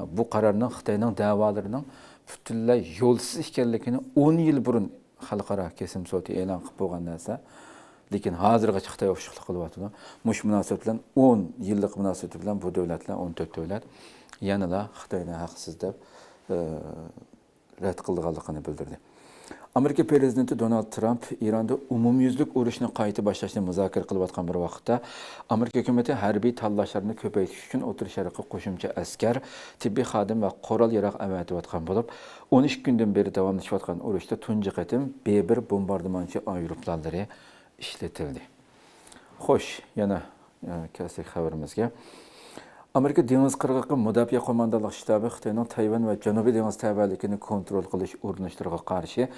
بۇ قارارنىڭ خىتاينىڭ دەۋالىرىنىڭ پۈتۈنلەي يولسىز ئىكەنلىكىنى ئون يىل بۇرۇن خەلقئارا كېسىم سوتى ئېلان قىلىپ بولغان نەرسە. لېكىن ھازىرغىچە خىتاي ئۇششۇقلۇق قىلىۋاتىدۇ. مۇشۇ مۇناسىۋەت بىلەن، ئون يىللىق مۇناسىۋىتى بىلەن بۇ دۆلەتلەر، ئون تۆت دۆلەت يەنىلا خىتاينى ھەقسىز دەپ، ئە، رەت قىلىدىغانلىقىنى بىلدۈردى. ئامېرىكا پىرېزىدېنتى دونالد ترامپ ئىراندا ئومۇميۈزلۈك ئۇرۇشنى قايتا باشلاشنى مۇزاكىرە قىلىۋاتقان بىر ۋاقىتتا، ئامېرىكا ھۆكۈمىتى ھەربىي تاللاشلارنى كۆپەيتىش ئۈچۈن ئوتتۇرا شەرققە قوشۇمچە ئەسكەر، تېببىي خادىم ۋە قورال-ياراغ ئەۋەتىۋاتقان بولۇپ، ئون ئىككى كۈندىن بېرى داۋاملىشىۋاتقان ئۇرۇشتا تۇنجى قېتىم بې بىر بومباردىمانچى ئايروپىلانلىرى ئىشلىتىلدى. خوش، يەنە، ئە، كەلسەك خەۋىرىمىزگە. ئامېرىكا دېڭىز قىرغىقى مۇداپىئە قوماندانلىق شتابى خىتاينىڭ تەيۋەن ۋە جەنۇبىي دېڭىز تەۋەلىكىنى كونترول قىلىش ئۇرۇنۇشلىرىغا قارشى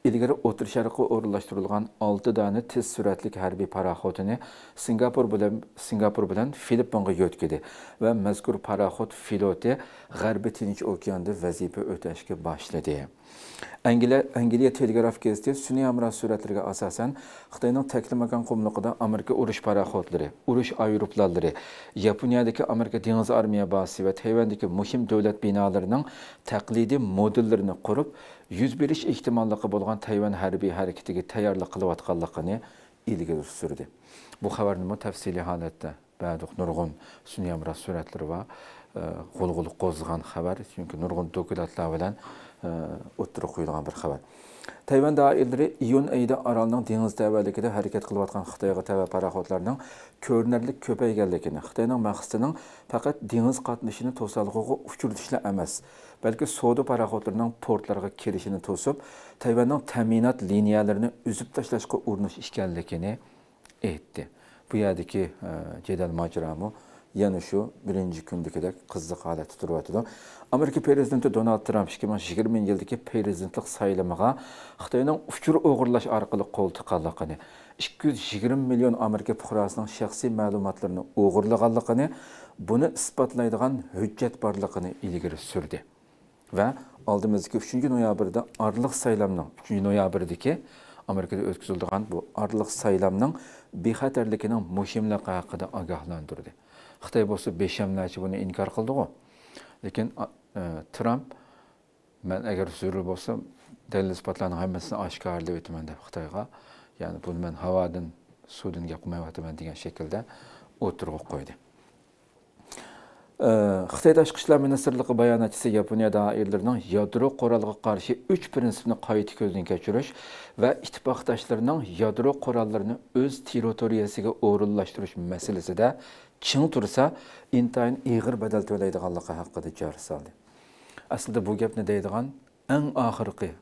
ئىلگىرى ئوتتۇرا شەرققە ئورۇنلاشتۇرۇلغان ئالتە دانە تېز سۈرئەتلىك ھەربىي پاراخوتىنى سىنگاپور بىلەن، سىنگاپور بىلەن فىلىپپىنغا يۆتكىدى ۋە مەزكۇر پاراخوت فلوتى غەربىي تىنچ ئوكياندا ۋەزىپە ئۆتەشكە باشلىدى. ئەنگلىيە، ئەنگلىيە تېلېگراف گېزىتى سۈنئىي ھەمراھ سۈرەتلىرىگە ئاساسەن، خىتاينىڭ تەكلىماكان قۇملۇقىدا ئامېرىكا ئۇرۇش پاراخوتلىرى، ئۇرۇش ئايروپىلانلىرى، ياپونىيەدىكى ئامېرىكا دېڭىز ئارمىيە بازىسى ۋە تەيۋەندىكى مۇھىم دۆلەت بىنالىرىنىڭ تەقلىدىي مودېللىرىنى قۇرۇپ، يۈز بېرىش ئېھتىماللىقى بولغان تەيۋەن ھەربىي ھەرىكىتىگە تەييارلىق قىلىۋاتقانلىقىنى ئىلگىرى سۈردى. بۇ خەۋەرنىمۇ تەپسىلىي ھالەتتە بەردۇق. نۇرغۇن سۈنئىي ھەمراھ سۈرەتلىرى بار. ئە، غۇلغۇلا قوزغىغان خەۋەر، چۈنكى نۇرغۇن دوكلاتلار بىلەن، ئە، ئوتتۇرىغا قويۇلغان بىر خەۋەر. تەيۋەن دائىرىلىرى ئىيۇن ئېيىدا ئارالنىڭ دېڭىز تەۋەلىكىدە ھەرىكەت قىلىۋاتقان خىتايغا تەۋە پاراخوتلارنىڭ كۆرۈنەرلىك كۆپەيگەنلىكىنى، خىتاينىڭ مەقسىتىنىڭ پەقەت دېڭىز قاتنىشىنى توسالغۇغا ئۇچرىتىشلا ئەمەس، بەلكى سودا پاراخوتلىرىنىڭ پورتلارغا كىرىشىنى توسۇپ، تەيۋەننىڭ تەمىنات لىنىيەلىرىنى ئۈزۈپ تاشلاشقا ئۇرۇنۇش ئىكەنلىكىنى ئېيتتى. بۇ يەردىكى، ئە، جېدەل ماجىرامۇ يەنە شۇ بىرىنچى كۈندىكىدەك قىزىق ھالەتتە تۇرۇۋاتىدۇ. ئامېرىكا پىرېزىدېنتى دونالد ترامپ ئىككى مىڭ يىگىرمىنچى يىلدىكى پىرېزىدېنتلىق سايلىمىغا خىتاينىڭ ئۇچۇر ئوغرىلاش ئارقىلىق قول تىققانلىقىنى، ئىككى يۈز يىگىرمە مىليون ئامېرىكا پۇقراسىنىڭ شەخسىي مەلۇماتلىرىنى ئوغرىلىغانلىقىنى، بۇنى ئىسپاتلايدىغان ھۆججەت بارلىقىنى ئىلگىرى سۈردى. ۋە ئالدىمىزدىكى ئۈچىنچى نويابىردا ئارىلىق سايلامنىڭ، ئۈچىنچى نويابىردىكى ئامېرىكىدا ئۆتكۈزۈلىدىغان بۇ ئارىلىق سايلامنىڭ بىخەتەرلىكىنىڭ مۇھىملىقى ھەققىدە ئاگاھلاندۇردى. خىتاي بولسا بەشەملەرچە بۇنى ئىنكار قىلدىغۇ. لېكىن، ئا، ئە، ترامپ، «مەن ئەگەر زۆرۈر بولسا، دەلىل-ئىسپاتلارنىڭ ھەممىسىنى ئاشكارىلاپ ئۆتىمەن» دەپ خىتايغا، يەنى بۇنى مەن ھاۋادىن، سۇدىن گەپ قىلمايۋاتىمەن دېگەن شەكىلدە ئوتتۇرىغا قويدى. ئە، خىتاي تاشقى ئىشلار مىنىستىرلىقى باياناتچىسى ياپونىيە دائىرىلىرىنىڭ يادرو قورالغا قارشى ئۈچ پىرىنسىپنى قايتا كۆزدىن كەچۈرۈش ۋە ئىتتىپاقداشلىرىنىڭ يادرو قوراللىرىنى ئۆز تېررىتورىيەسىگە ئورۇنلاشتۇرۇش مەسىلىسىدە چىڭ تۇرسا، ئىنتايىن ئېغىر بەدەل تۆلەيدىغانلىقى ھەققىدە جار سالدى. ئەسلىدە بۇ گەپنى دەيدىغان ئەڭ ئاخىرقى،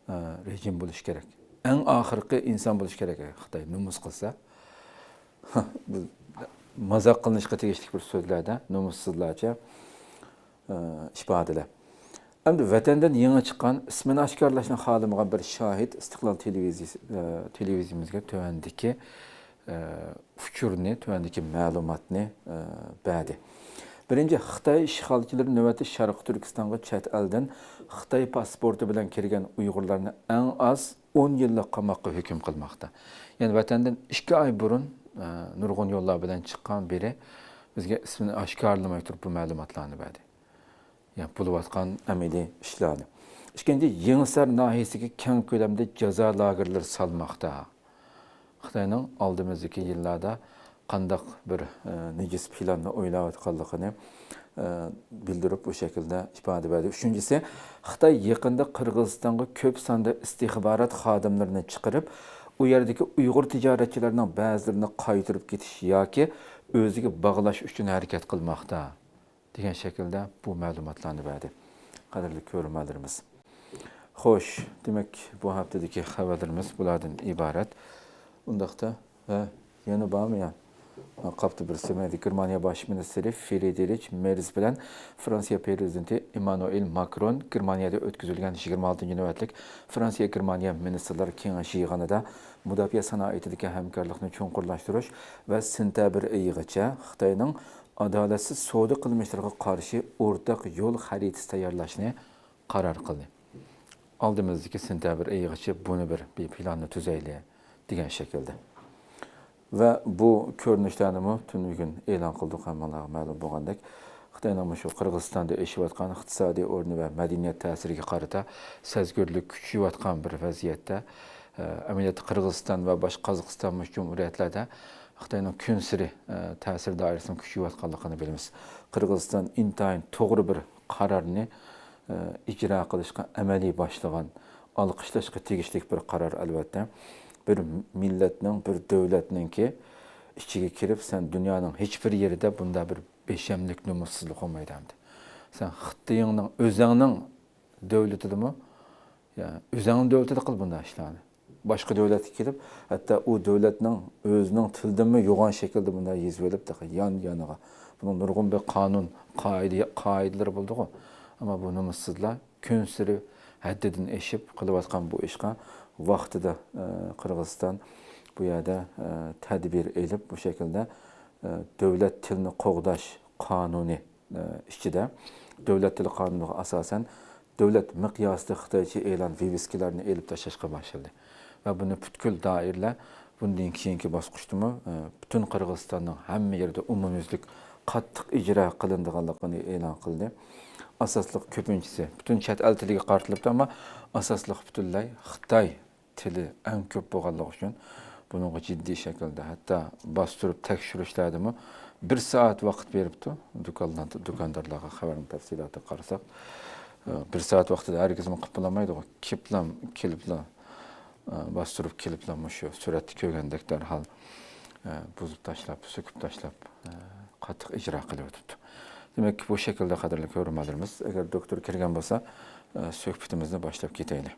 ئە، رېجىم بولۇشى كېرەك. ئەڭ ئاخىرقى ئىنسان بولۇشى كېرەك، خىتاي نومۇس قىلسا. بۇ مازاق قىلىنىشقا تېگىشلىك بىر سۆزلەردە، نومۇسسىزلارچە، ئە، ئىپادىلەر. ئەمدى ۋەتەندىن يېڭى چىققان، ئىسمىنى ئاشكارىلاشنى خالىمىغان بىر شاھىت ئىستىقلال تېلېۋىزىيىسى، ئە، تېلېۋىزىيىمىزگە تۆۋەندىكى، ئە، ئۇچۇرنى، تۆۋەندىكى مەلۇماتنى، ئە، بەردى. بىرىنچى، خىتاي ئىشغالچىلىرى نۆۋەتتە شەرقىي تۈركىستانغا چەت ئەلدىن خىتاي پاسپورتى بىلەن كىرگەن ئۇيغۇرلارنى ئەڭ ئاز ئون يىللىق قاماققا ھۆكۈم قىلماقتا. يەنى ۋەتەندىن ئىككى ئاي بۇرۇن، ئە، نۇرغۇن يوللار بىلەن چىققان بىرى بىزگە ئىسمىنى ئاشكارىلىماي تۇرۇپ بۇ مەلۇماتلارنى بەردى. يەنى بولۇۋاتقان ئەمەلىي ئىشلارنى. ئىككىنچى، يېڭىسار ناھىيەسىگە كەڭ كۆلەمدە جازا لاگېرلىرى سالماقتا. خىتاينىڭ ئالدىمىزدىكى يىللاردا قانداق بىر، ئە، نىجىس پىلاننى ئويلاۋاتقانلىقىنى، ئە، بىلدۈرۈپ، بۇ شەكىلدە ئىپادە بەردى. ئۈچىنچىسى، خىتاي يېقىندا قىرغىزىستانغا كۆپ ساندا ئىستىخبارات خادىملىرىنى چىقىرىپ، ئۇ يەردىكى ئۇيغۇر تىجارەتچىلىرىنىڭ بەزىلىرىنى قايتۇرۇپ كېتىش ياكى ئۆزىگە باغلاش ئۈچۈن ھەرىكەت قىلماقتا، دېگەن شەكىلدە بۇ مەلۇماتلارنى بەردى. قەدىرلىك كۆرۈرمەنلىرىمىز. خوش، دېمەك، بۇ ھەپتىدىكى خەۋەرلىرىمىز بۇلاردىن ئىبارەت. ئۇنداقتا، ھە، يەنە بارمۇ يا؟ ھا، قاپتۇ بىرسى. مەيلى، گېرمانىيە باش مىنىستىرى فرىدرىچ مېرز بىلەن فرانسىيە پىرېزىدېنتى ئېممانۇئېل ماكرون گېرمانىيەدە ئۆتكۈزۈلگەن يىگىرمە ئالتىنچى نۆۋەتلىك فرانسىيە-گېرمانىيە مىنىستىرلار كېڭىشى يىغىنىدا مۇداپىئە سانائىتىدىكى ھەمكارلىقنى چوڭقۇرلاشتۇرۇش ۋە سېنتەبىر ئېيىغىچە خىتاينىڭ ئادالەتسىز سودا قىلمىشلىرىغا قارشى ئورتاق يول خەرىتىسى تەييارلاشنى قارار قىلدى. ئالدىمىزدىكى سېنتەبىر ئېيىغىچە بۇنى بىر، بىر پىلاننى تۈزەيلى، دېگەن شەكىلدە. ۋە بۇ كۆرۈنۈشلەرنىمۇ تۈنۈگۈن ئېلان قىلدۇق، ھەممىڭلارغا مەلۇم بولغاندەك. خىتاينىڭ مۇشۇ قىرغىزىستاندا ئېشىۋاتقان ئىقتىسادىي ئورنى ۋە مەدەنىيەت تەسىرىگە قارىتا سەزگۈرلۈك كۈچىيىۋاتقان بىر ۋەزىيەتتە، ئە، ئەمەلىيەتتە قىرغىزىستان ۋە باشقا قازاقىستان مۇشۇ جۇمھۇرىيەتلەردە خىتاينىڭ كۈنسېرى، ئە، تەسىر دائىرىسىنىڭ كۈچىيىۋاتقانلىقىنى بىلىمىز. قىرغىزىستان ئىنتايىن توغرا بىر قارارنى، ئە، ئىجرا قىلىشقا ئەمەلىي باشلىغان، ئالقىشلاشقا تېگىشلىك بىر قارار، ئەلۋەتتە. بىر مىللەتنىڭ، بىر دۆلەتنىڭكى ئىچىگە كىرىپ، سەن دۇنيانىڭ ھېچ بىر يېرىدە بۇنداق بىر بىشەملىك، نومۇسسىزلىق بولمايدۇ ئەمدى. سەن خىتايىڭنىڭ، ئۆزەڭنىڭ دۆلىتىدىمۇ، يا، ئۆزەڭنىڭ دۆلىتىدە قىل بۇنداق ئىشلارنى. باشقا دۆلەتكە كېلىپ، ھەتتا ئۇ دۆلەتنىڭ ئۆزىنىڭ تىلىدىنمۇ يوغان شەكىلدە بۇنداق يېزىۋېلىپ، تېخى يان-يانىغا. بۇنىڭ نۇرغۇن بىر قانۇن، قائىدە، قائىدىلىرى بولىدىغۇ. ئەمما بۇ نومۇسسىزلار كۈنسېرى ھەددىدىن ئېشىپ قىلىۋاتقان بۇ ئىشقا ۋاقتىدا، ئە، قىرغىزىستان بۇ يەردە، ئە، تەدبىر ئېلىپ، بۇ شەكىلدە، ئە، دۆلەت تىلىنى قوغداش قانۇنى، ئە، ئىچىدە، دۆلەت تىلى قانۇنىغا ئاساسەن، دۆلەت مىقياسىدا خىتايچە ئېلان ۋىۋىسكىلارنى ئېلىپ تاشلاشقا باشلىدى. ۋە بۇنى پۈتكۈل دائىرىلەر بۇندىن كېيىنكى باسقۇچتىمۇ، ئە، پۈتۈن قىرغىزىستاننىڭ ھەممە يېرىدە ئومۇميۈزلۈك قاتتىق ئىجرا قىلىنىدىغانلىقىنى ئېلان قىلدى. ئاساسلىق كۆپىنچىسى پۈتۈن چەت ئەل تىلىگە قارىتىلىپتۇ، ئەمما ئاساسلىق پۈتۈنلەي خىتاي تىلى ئەڭ كۆپ بولغانلىقى ئۈچۈن بۇنىڭغا جىددىي شەكىلدە، ھەتتا باستۇرۇپ تەكشۈرۈشلەردىمۇ بىر سائەت ۋاقىت بېرىپتۇ دۇكانلار-، دۇكاندارلارغا خەۋەرنىڭ تەپسىلاتىغا قارىساق، ئە، بىر سائەت ۋاقتىدا ھەرگىزمۇ قىلىپ بولالمايدىغۇ. كېلىپلا، كېلىپلا، ئە، باستۇرۇپ كېلىپلا مۇشۇ سۈرەتتە كۆرگەندەك دەرھال، ئە، بۇزۇپ تاشلاپ، سۆكۈپ تاشلاپ، ئە، قاتتىق ئىجرا قىلىۋېتىپتۇ. دېمەك، بۇ شەكىلدە، قەدىرلىك كۆرۈرمەنلىرىمىز، ئەگەر دوكتور كىرگەن بولسا، ئە، سۆھبىتىمىزنى باشلاپ كېتەيلى.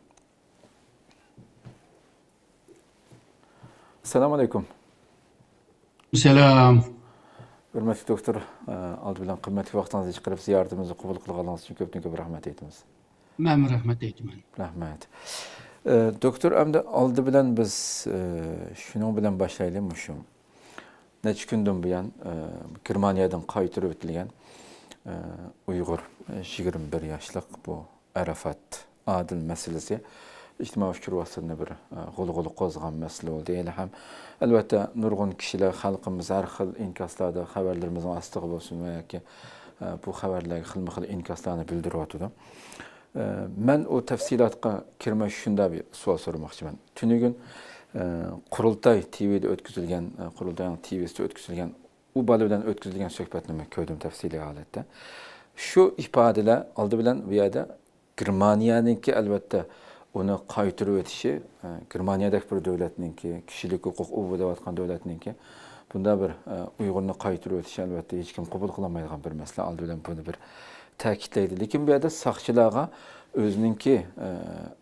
ئەسسالامۇ ئەلەيكۇم. سالام. ھۆرمەتلىك دوكتور، ئالدى بىلەن قىممەتلىك ۋاقتىڭىزنى چىقىرىپ زىيارىتىمىزنى قوبۇل قىلغانلىقىڭىز ئۈچۈن كۆپتىن كۆپ رەھمەت ئېيتىمىز. مەنمۇ رەھمەت ئېيتىمەن. رەھمەت. ئە، دوكتور، ئەمدى ئالدى بىلەن بىز، ئە، شۇنىڭ بىلەن باشلايلى مۇشۇ. نەچچە كۈندىن بۇيان، ئە، گېرمانىيەدىن قايتۇرۇۋېتىلگەن، ئە، ئۇيغۇر، ئە، يىگىرمە بىر ياشلىق بۇ ئاراپات ئادىل مەسىلىسى ئىجتىمائىي ئۇچۇر ۋاسىتىلىرىنى بىر، ئە، غۇلغۇلا قوزغىغان مەسىلە بولدى. ھېلىھەم، ئەلۋەتتە، نۇرغۇن كىشىلەر، خەلقىمىز ھەر خىل ئىنكاسلاردا، خەۋەرلىرىمىزنىڭ ئاستىغا بولسۇن ۋە ياكى ئە، بۇ خەۋەرلەرگە خىلمۇ خىل ئىنكاسلارنى بىلدۈرۈۋاتىدۇ. ئە، مەن ئۇ تەپسىلاتقا كىرمەي شۇنداق بىر سوئال سورىماقچىمەن. تۈنۈگۈن، ئە، قۇرۇلتاي تىۋىدا ئۆتكۈزۈلگەن، ئە، قۇرۇلتاينىڭ تىۋىسىدا ئۆتكۈزۈلگەن، ئۇ بالا بىلەن ئۆتكۈزۈلگەن سۆھبەتنى مەن كۆردۈم تەپسىلىي ھالەتتە. شۇ ئىپادىلەر ئالدى بىلەن بۇ يەردە گېرمانىيەنىڭكى، ئەلۋەتتە، ئۇنى قايتۇرۇۋېتىشى، ئە، گېرمانىيەدەك بىر دۆلەتنىڭكى، كىشىلىك ھوقۇق ئۇۋا دەۋاتقان دۆلەتنىڭكى بۇنداق بىر، ئە، ئۇيغۇرنى قايتۇرۇۋېتىشى، ئەلۋەتتە، ھېچكىم قوبۇل قىلالمايدىغان بىر مەسىلە. ئالدى بىلەن بۇنى بىر تەكىتلەيدۇ. لېكىن بۇ يەردە ساقچىلارغا ئۆزىنىڭكى، ئە،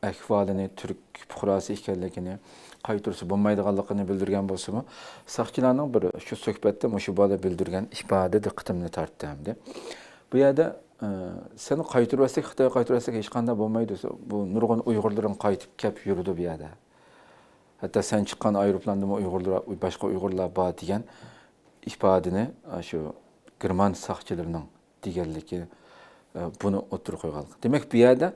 ئەھۋالىنى، تۈرك پۇقراسى ئىكەنلىكىنى، قايتۇرسا بولمايدىغانلىقىنى بىلدۈرگەن بولسىمۇ، ساقچىلارنىڭ بىر شۇ سۆھبەتتە مۇشۇ بالا بىلدۈرگەن ئىپادە دىققىتىمنى تارتتى ئەمدى. بۇ يەردە، ئە، سېنى قايتۇرۇۋەتسەك، خىتايغا قايتۇرۇۋەتسەك ھېچقانداق بولمايدۇ. بۇ نۇرغۇن ئۇيغۇرلىرىڭ قايتىپ كەپ يۈرىدۇ بۇ يەردە. ھەتتا سەن چىققان ئايروپىلاندىمۇ ئۇيغۇرلار، باشقا ئۇيغۇرلار بار دېگەن ئىپادىنى، ئە، شۇ گېرمان ساقچىلىرىنىڭ دېگەنلىكى، ئە، بۇنى ئوتتۇرىغا قويغانلىقى. دېمەك، بۇ يەردە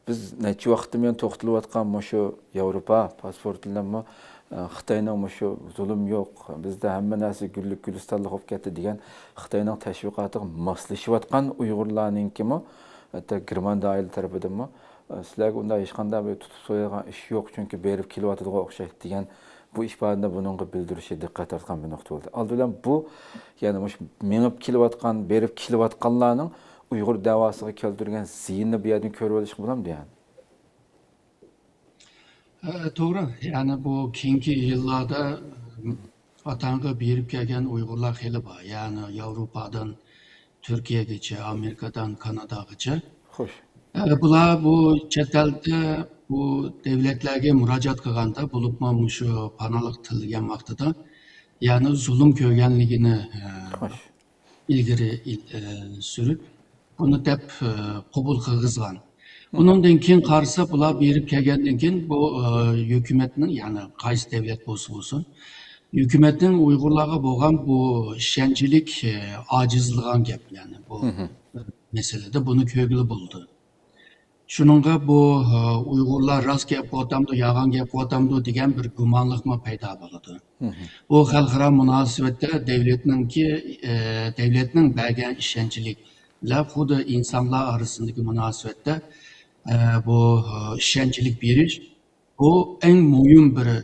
بىز نەچچە ۋاقىتتىن بۇيان توختىلىۋاتقان مۇشۇ ياۋروپا پاسپورتى بىلەنمۇ، ئە، خىتاينىڭ مۇشۇ زۇلۇم يوق، بىزدە ھەممە نەرسە گۈللۈك گۈلىستانلىق بولۇپ كەتتى دېگەن خىتاينىڭ تەشۋىقاتىغا ماسلىشىۋاتقان ئۇيغۇرلارنىڭكىمۇ، ھەتتا گېرمان دائىرىلىرى تەرىپىدىنمۇ، ئە، سىلەرگە ئۇنداق ھېچقانداق بىر تۇتۇپ سويىدىغان ئىش يوق، چۈنكى بېرىپ كېلىۋاتىدىغان ئوخشايدۇ دېگەن بۇ ئىپادىنى بۇنىڭغا بىلدۈرۈشى دىققەت تارتقان بىر نۇقتا بولدى. ئالدى بىلەن بۇ، يەنى مۇشۇ مېڭىپ كېلىۋاتقان، بېرىپ كېلىۋاتقانلارنىڭ ئۇيغۇر دەۋاسىغا كەلتۈرگەن زىيىنىنى بۇ يەردىن كۆرۈۋېلىشقا بولامدۇ يەنى؟ ئە، توغرا. يەنى بۇ كېيىنكى يىللاردا، ئە، ۋاتانغا بېرىپ كەلگەن ئۇيغۇرلار خېلى بار. يەنى ياۋروپادىن تۈركىيەگىچە، ئامېرىكادىن كاناداغىچە. خوش. ئە، بۇلار بۇ چەت ئەلدە بۇ دۆلەتلەرگە مۇراجىئەت قىلغاندا، بولۇپمۇ مۇشۇ پاناھلىق تىلىگەن ۋاقتىدا، يەنى زۇلۇم كۆرگەنلىكىنى، ئە، خوش. ئىلگىرى ئىل-، ئە، سۈرۈپ، بۇنى دەپ، ئە، قوبۇل قىلغۇزغان. مم. ئۇنىڭدىن كېيىن قارىسا، بۇلار بېرىپ كەلگەندىن كېيىن بۇ، ئە، ھۆكۈمەتنىڭ، يەنى قايسى دۆلەت بولسا بولسۇن، ھۆكۈمەتنىڭ ئۇيغۇرلارغا بولغان بۇ ئىشەنچلىك، ئە، ئاجىزلىغان گەپ، يەنى بۇ، مم. ئە، مەسىلىدە بۇنى كۆرگىلى بولىدۇ. شۇنىڭغا بۇ، ھە، ئۇيغۇرلار راست گەپ قىلىۋاتامدۇ، يالغان گەپ قىلىۋاتامدۇ دېگەن بىر گۇمانلىقمۇ پەيدا بولىدۇ. مم. بۇ خەلقئارا مۇناسىۋەتتە دۆلەتنىڭكى، ئە، دۆلەتنىڭ بەرگەن ئىشەنچلىكلەر خۇددى ئىنسانلار ئارىسىندىكى مۇناسىۋەتتە، ئە، بۇ، ھە، ئىشەنچلىك بېرىش، بۇ ئەڭ مۇھىم بىر، ئە،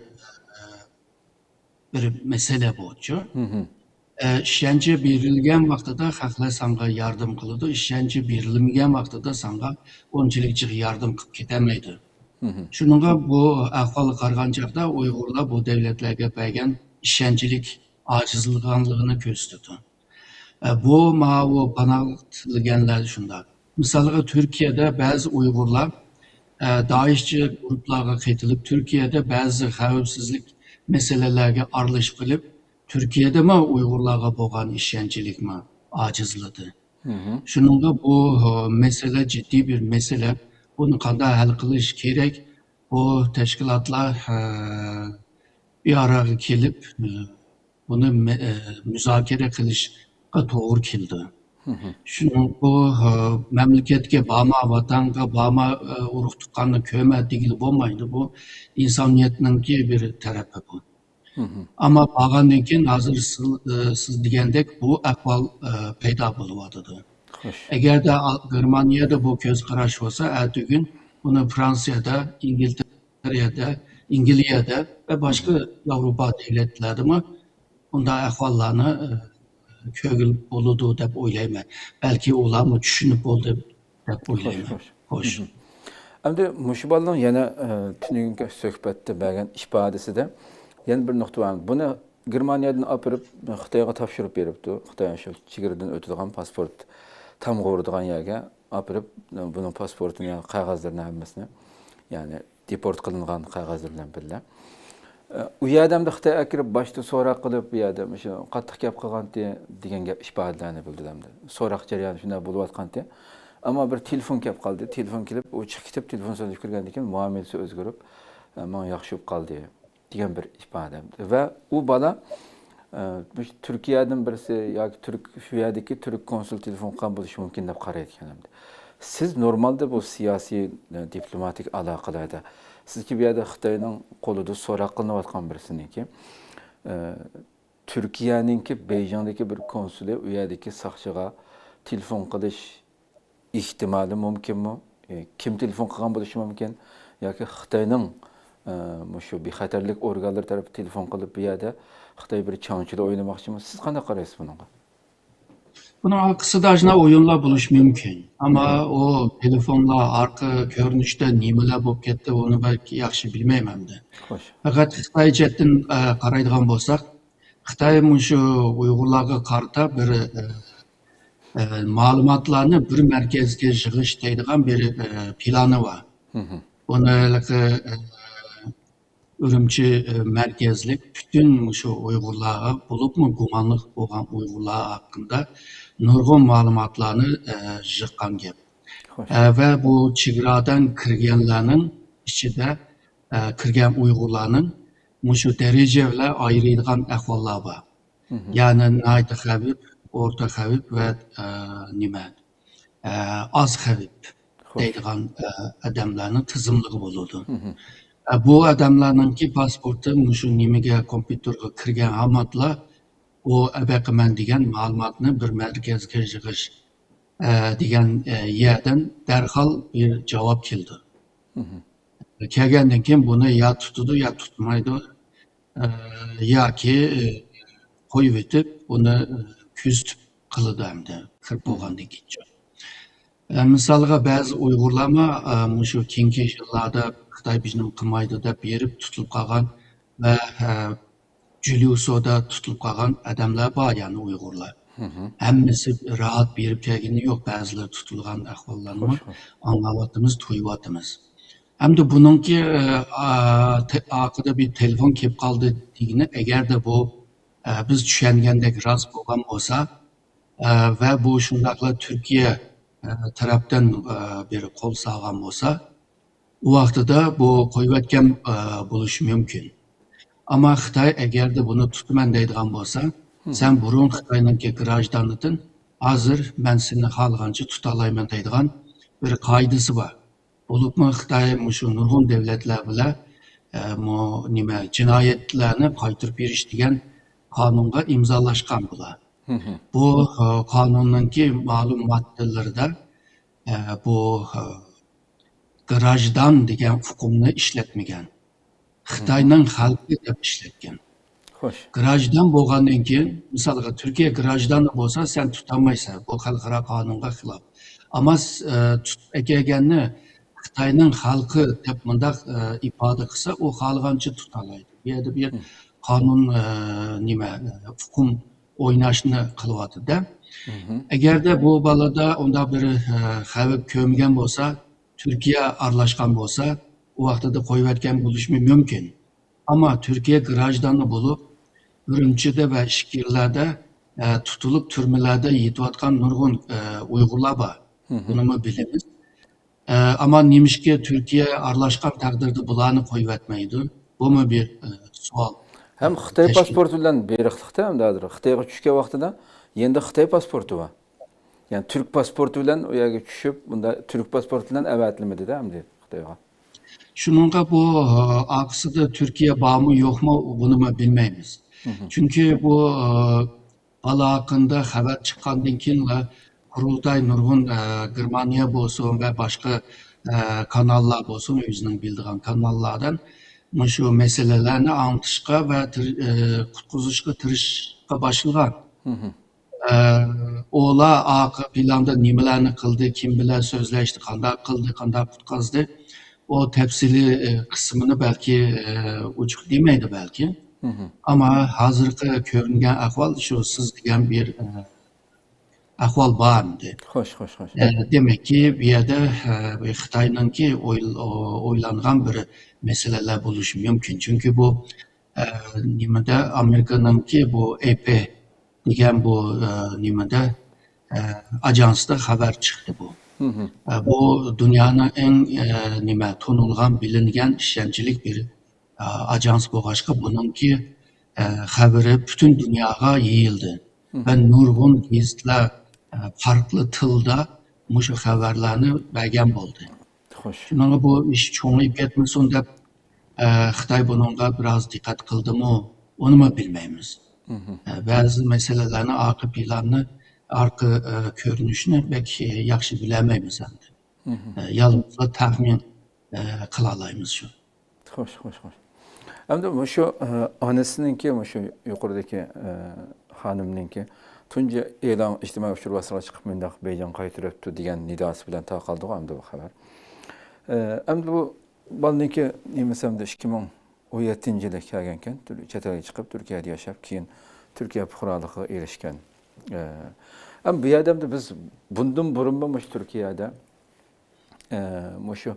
بىر مەسىلە بۇچۇ. مم. ئە، ئىشەنچ بېرىلگەن ۋاقتىدا خەقلەر ساڭا ياردەم قىلىدۇ، ئىشەنچ بېرىلمىگەن ۋاقتىدا ساڭا ئۇنچىلىك جىق ياردەم قىلىپ كېتەلمەيدۇ. مم. شۇنىڭغا بۇ ئەھۋالغا قارىغان چاغدا ئۇيغۇرلار بۇ دۆلەتلەرگە بەرگەن ئىشەنچلىك ئاجىزلىغانلىقىنى كۆرسىتىدۇ. ئە، بۇ ماۋۇ پاناھلىق تىلىگەنلەر شۇنداق. مىسالغا، تۈركىيەدە بەزى ئۇيغۇرلار، ئە، دائىشچى گۇرۇپپىلارغا قېتىلىپ، تۈركىيەدە بەزى خەۋپسىزلىك مەسىلىلەرگە ئارىلىشىپ قېلىپ، تۈركىيەدىمۇ ئۇيغۇرلارغا بولغان ئىشەنچلىكمۇ ئاجىزلىدى. مم. شۇنىڭغا بۇ، ھە، مەسىلە جىددىي بىر مەسىلە. بۇنى قانداق ھەل قىلىش كېرەك؟ بۇ تەشكىلاتلار، ھە، بىر ئارىغا كېلىپ، ھە، بۇنى مە-، ئە، مۇزاكىرە قىلىشقا توغرا كېلىدۇ. مم. شۇنىڭ بۇ، ئە، مەملىكەتكە بارما، ۋاتانغا بارما، ئە، ئۇرۇق تۇغقاننى كۆرمە دېگىلى بولمايدۇ. بۇ ئىنسانىيەتنىڭكى بىر تەرىپى بۇ. مم. ئەمما بارغاندىن كېيىن ھازىر سىز، ئە، سىز دېگەندەك بۇ ئەھۋال، ئە، پەيدا بولۇۋاتىدۇ. خوش. ئەگەردە ئا-، گېرمانىيەدە بۇ كۆز قاراش بولسا، ئەتىگۈن بۇنى فرانسىيەدە، ئىنگلىتېرە ئىنگلىيەدە، ئىنگلىيەدە ۋە باشقا ياۋروپا دۆلەتلەردىمۇ بۇنداق ئەھۋاللارنى، ئە، كۆرگىلى بولىدۇ دەپ ئويلايمەن. بەلكى ئۇلارمۇ چۈشىنىپ بولدى دەپ ئويلايمەن. خوش، خوش. خوش. مم. ئەمدى مۇشۇ بالىنىڭ يەنە، ئە، تۈنۈگۈنكى سۆھبەتتە بەرگەن ئىپادىسىدە يەنە بىر نۇقتا بار. بۇنى گېرمانىيەدىن ئاپىرىپ خىتايغا تاپشۇرۇپ بېرىپتۇ. خىتاي شۇ چېگرىدىن ئۆتىدىغان پاسپورت تامغا ئۇرىدىغان يەرگە ئاپىرىپ، بۇنىڭ پاسپورتىنى، قەغەزلىرىنى ھەممىسىنى، يەنى دېپورت قىلىنغان قەغەزلىرى بىلەن بىللە. ئۇ يەردە ئەمدى خىتاي ئەكىرىپ باشتا سوراق قىلىپ، بۇ يەردە مۇشۇ قاتتىق گەپ قىلغانتى دېگەن گەپ ئىپادىلەرنى بىلدۈردى ئەمدى. سوراق جەريانى شۇنداق بولۇۋاتقانتى. ئەمما بىر تېلېفون كەپ قالدى. تېلېفون كېلىپ، ئۇ چىقىپ كېتىپ، تېلېفون سۆزلىشىپ كىرگەندىن كېيىن مۇئامىلىسى ئۆزگىرىپ، ماڭا ياخشى بولۇپ قالدى دېگەن بىر ئىپادە. ۋە ئۇ بالا، ئە، مۇشۇ تۈركىيەدىن بىرسى ياكى تۈرك، شۇ يەردىكى تۈرك كونسۇل تېلېفون قىلغان بولۇشى مۇمكىن دەپ قارايدىكەن ئەمدى. سىز نورمالدا بۇ سىياسىي، ئە، دىپلوماتىك ئالاقىلەردە، سىزكى بۇ يەردە خىتاينىڭ قولىدا سوراق قىلىنىۋاتقان بىرسىنىڭكى، ئە، تۈركىيەنىڭكى بېيجىڭدىكى بىر كونسۇلى ئۇ يەردىكى ساقچىغا تېلېفون قىلىش ئېھتىمالى مۇمكىنمۇ؟ ئى، كىم تېلېفون قىلغان بولۇشى مۇمكىن؟ ياكى خىتاينىڭ، ئى، مۇشۇ بىخەتەرلىك ئورگانلىرى تەرىپىدىن تېلېفون قىلىپ، بۇ يەردە خىتاي بىر چاڭچىلا ئوينىماقچىمۇ؟ سىز قانداق قارايسىز بۇنىڭغا؟ بۇنىڭ ئارقىسىدا ئاشۇنداق ئويۇنلار بولۇشى مۇمكىن. ئەمما ئۇ تېلېفونلار ئارقا كۆرۈنۈشتە نېمىلەر بولۇپ كەتتى، ئۇنى بەك ياخشى بىلمەيمەن ئەمدى. خوش. پەقەت خىتاي جەھەتتىن، ئە، قارايدىغان بولساق، خىتاي مۇشۇ ئۇيغۇرلارغا قارىتا بىر، ئە، ئە، مەلۇماتلارنى بىر مەركەزگە يىغىش دەيدىغان بىر، ئە، پىلانى بار. مھم. بۇنى ھېلىقى، ئە، ئۈرۈمچى، ئە، مەركەزلىك پۈتۈن مۇشۇ ئۇيغۇرلارغا، بولۇپمۇ گۇمانلىق بولغان ئۇيغۇرلار ھەققىدە نۇرغۇن مەلۇماتلارنى، ئە، يىغقان گەپ. خوش. ئە، ۋە بۇ چېگرادىن كىرگەنلەرنىڭ ئىچىدە، ئە، كىرگەن ئۇيغۇرلارنىڭ مۇشۇ دەرىجە بىلەن ئايرىيدىغان ئەھۋاللار بار. مھم. يەنى ناھايىتى خەۋپ، ئورتا خەۋپ ۋە، ئە، نېمە، ئە، ئاز خەۋپ خوش. دەيدىغان، ئە، ئادەملەرنىڭ تىزىملىقى بولىدۇ. مھم. ئە، بۇ ئادەملەرنىڭكى پاسپورتى مۇشۇ نېمىگە، كومپيۇتېرغا كىرگەن ھاماتلا ئۇ ئەبەقىمەن دېگەن مەلۇماتنى بىر مەركەزگە يىغىش، ئە، دېگەن، ئە، يەردىن دەرھال بىر جاۋاب كېلىدۇ. مھم. كەلگەندىن كېيىن بۇنى يا تۇتىدۇ، يا تۇتمايدۇ، ئە، ياكى، ئە، قويۇۋېتىپ، ئۇنى، ئە، كۆزىتىپ قىلىدۇ ئەمدى كىرىپ بولغاندىن كېيىنچۇ. ئە، مىسالغا، بەزى ئۇيغۇرلارمۇ، ئە، مۇشۇ كېيىنكى يىللاردا خىتاي بىزنى قىلمايدۇ دەپ بېرىپ تۇتۇلۇپ قالغان ۋە، ئە، جۈليۇسودا تۇتۇلۇپ قالغان ئادەملەر بار، يەنى ئۇيغۇرلار. مھم. ھەممىسى راھەت بېرىپ كەلگىنى يوق، بەزىلىرى تۇتۇلغان ئەھۋاللارنىمۇ خوش، خوش. ئاڭلاۋاتىمىز، تۇيۇۋاتىمىز. ئەمدى بۇنىڭكى، ئە، ئا-، تە-، ئارقىدا بىر تېلېفون كېلىپ قالدى دېگىنى، ئەگەردە بۇ، ئە، بىز چۈشەنگەندەك راست بولغان بولسا، ئە، ۋە بۇ شۇنداقلا تۈركىيە، ئە، تەرەپتىن، ئە، بىر قول سالغان بولسا، ئۇ ۋاقتىدا بۇ قويۇۋەتكەن، ئە، بولۇشى مۇمكىن. ئەمما خىتاي ئەگەردە بۇنى تۇتىمەن دەيدىغان بولسا، مھم. سەن بۇرۇن خىتاينىڭكى گراژدانىتىن، ھازىر مەن سېنى خالىغانچە تۇتالايمەن دەيدىغان بىر قائىدىسى بار. بولۇپمۇ خىتاي مۇشۇ نۇرغۇن دۆلەتلەر بىلەن، ئە، مۇ-، نېمە، جىنايەتلەرنى قايتۇرۇپ بېرىش دېگەن قانۇنغا ئىمزالاشقان بۇلار. مھم. بۇ، ئە، قانۇننىڭكى مەلۇم ماددىلىرىدا، ئە، بۇ، ئە، گراژدان دېگەن ئۇقۇمنى ئىشلەتمىگەن. خىتاينىڭ خەلقى دەپ ئىشلەتكەن. خوش. گراژدان بولغاندىن كېيىن، مىسالغا، تۈركىيە گراژدانى بولسا، سەن تۇتالمايسەن، بۇ خەلقئارا قانۇنغا خىلاپ. ئەمما س-، ئە، تۇتۇپ ئەكەلگەننى خىتاينىڭ خەلقى دەپ مۇنداق، ئە، ئىپادە قىلسا، ئۇ خالىغانچە تۇتالايدۇ. بۇ يەردە بىر ھم. قانۇن، ئە، نېمە، ئە، ئۇقۇم ئويناشنى قىلىۋاتىدۇ-دە. مھم. ئەگەردە بۇ بالىدا ئۇنداق بىر، ئە، خەۋپ كۆرمىگەن بولسا، تۈركىيە ئارىلاشقان بولسا، ئۇ ۋاقتىدا قويۇۋەتكەن بولۇشىمۇ مۇمكىن. ئەمما تۈركىيە گراژدانى بولۇپ، ئۈرۈمچىدە ۋە ئىچكىرىلەردە، ئە، تۇتۇلۇپ، تۈرمىلەردە يېتىۋاتقان نۇرغۇن، ئە، ئۇيغۇرلار بار. مھم. بۇنىمۇ بىلىمىز. ئە، ئەمما نېمىشقا تۈركىيە ئارىلاشقان تەقدىردە بۇلارنى قويۇۋەتمەيدۇ؟ بۇمۇ بىر، ئە، سوئال. ھەم خىتاي تەشكىل. پاسپورتى بىلەن بېرىقلىقتا، ھەمدە ھازىر خىتايغا چۈشكەن ۋاقتىدا يېنىدا خىتاي پاسپورتى بار. يەنى تۈرك پاسپورتى بىلەن ئۇ يەرگە چۈشۈپ، بۇندا تۈرك پاسپورتى بىلەن ئەۋەتىلمىدى-دە ئەمدى خىتايغا. شۇنىڭغا بۇ، ئە، ئارقىسىدا تۈركىيە بارمۇ، يوقمۇ، بۇنىمۇ بىلمەيمىز. مھم. چۈنكى بۇ، ئە، بالا ھەققىدە خەۋەر چىققاندىن كېيىنلا قۇرۇلتاي نۇرغۇن، ئە، گېرمانىيە بولسۇن ۋە باشقا، ئە، كاناللار بولسۇن، ئۆزىنىڭ بىلىدىغان كاناللاردىن مۇشۇ مەسىلىلەرنى ئاڭلىتىشقا ۋە تىر-، ئە، قۇتقۇزۇشقا تىرىشىشقا باشلىغان. مھم. ئە، ئۇلار ئارقا پىلاندا نېمىلەرنى قىلدى، كىم بىلەن سۆزلەشتى، قانداق قىلدى، قانداق قۇتقازدى، ئۇ تەپسىلىي، ئە، قىسمىنى بەلكى، ئە، ئوچۇق دېمەيدۇ بەلكى. مھم. ئەمما ھازىرقى كۆرۈنگەن ئەھۋال شۇ سىز دېگەن بىر، ئە، ئەھۋال بار ئەمدى. خوش، خوش، خوش. ئە، دېمەككى، بۇ يەردە، ئە، بۇ خىتاينىڭكى ئويل-، ئو-، ئويلانغان بىر مەسىلىلەر بولۇشى مۇمكىن. چۈنكى بۇ، ئە، نېمىدە، ئامېرىكىنىڭكى بۇ ئېي پى دېگەن بۇ، ئە، نېمىدە، ئە، ئاژانسىدا خەۋەر چىقتى بۇ. مھم. ئە، بۇ دۇنيانىڭ ئەڭ، ئە، نېمە، تونۇلغان، بىلىنگەن، ئىشەنچلىك بىر، ئە، ئاژانس بولغاچقا، بۇنىڭكى، ئە، خەۋىرى پۈتۈن دۇنياغا يېيىلدى. مھم. ۋە نۇرغۇن گېزىتلەر، ئە، پەرقلىق تىلدا مۇشۇ خەۋەرلەرنى بەرگەن بولدى. خوش. شۇنىڭغا بۇ ئىش چوڭىيىپ كەتمىسۇن دەپ، ئە، خىتاي بۇنىڭغا بىراز دىققەت قىلدىمۇ، ئۇنىمۇ بىلمەيمىز. مھم. ئە، بەزى مەسىلىلەرنى، ئارقا پىلاننى، ئارقا، ئە، كۆرۈنۈشىنى بەك، ئە، ياخشى بىلەلمەيمىز ئەمدى. ئە، يالغۇزلا تەخمىن، ئە، قىلالايمىز شۇ. خوش، خوش، خوش. ئەمدى مۇشۇ، ئە، ئانىسىنىڭكى، مۇشۇ يۇقىرىدىكى، ئە، خانىمنىڭكى تۇنجى ئېلان ئىجتىمائىي ئۇچۇر ۋاسىتىلىرىغا چىقىپ مۇنداق بېيجىڭغا قايتۇرۇپتۇ دېگەن نىداسى بىلەن تاقالدىغۇ ئەمدى بۇ خەۋەر. ئە، ئەمدى بۇ بالىنىڭكى نېمىسى ئەمدى ئىككى مىڭ ئون يەتتىنچى يىلى كەلگەنكەن، تۈر-، چەت ئەلگە چىقىپ، تۈركىيەدە ياشاپ، كېيىن تۈركىيە پۇقرالىقىغا ئېرىشكەن. ئە، ئەمما بۇ يەردە ئەمدى بىز بۇندىن بۇرۇنمۇ مۇشۇ تۈركىيەدە، ئە، مۇشۇ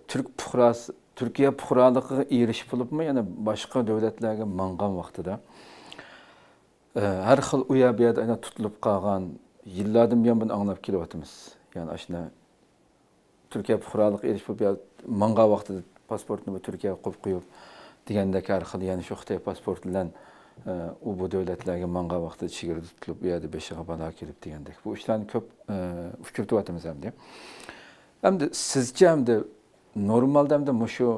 تۈرك پۇقراسى، تۈركىيە پۇقرالىقىغا ئېرىشىپ بولۇپمۇ يەنە باشقا دۆلەتلەرگە ماڭغان ۋاقتىدا، ئە، ھەر خىل ئۇ يەر بۇ يەردە ئەنە تۇتۇلۇپ قالغان، يىللاردىن بۇيان بۇنى ئاڭلاپ كېلىۋاتىمىز. يەنى ئاشۇنداق تۈركىيە پۇقرالىققا ئېرىشىپ، بۇ يەر ماڭغان ۋاقتىدا پاسپورتنى بۇ تۈركىيەگە قويۇپ قويۇپ دېگەندەك، ھەر خىل يەنە شۇ خىتاي پاسپورتى بىلەن، ئە، ئۇ بۇ دۆلەتلەرگە ماڭغان ۋاقتىدا چېگرىدا تۇتۇلۇپ، ئۇ يەردە بېشىغا بالا كېلىپ دېگەندەك. بۇ ئىشلارنى كۆپ، ئە، ئۇچرىتىۋاتىمىز ئەمدى. ئەمدى سىزچە ئەمدى نورمالدا ئەمدى مۇشۇ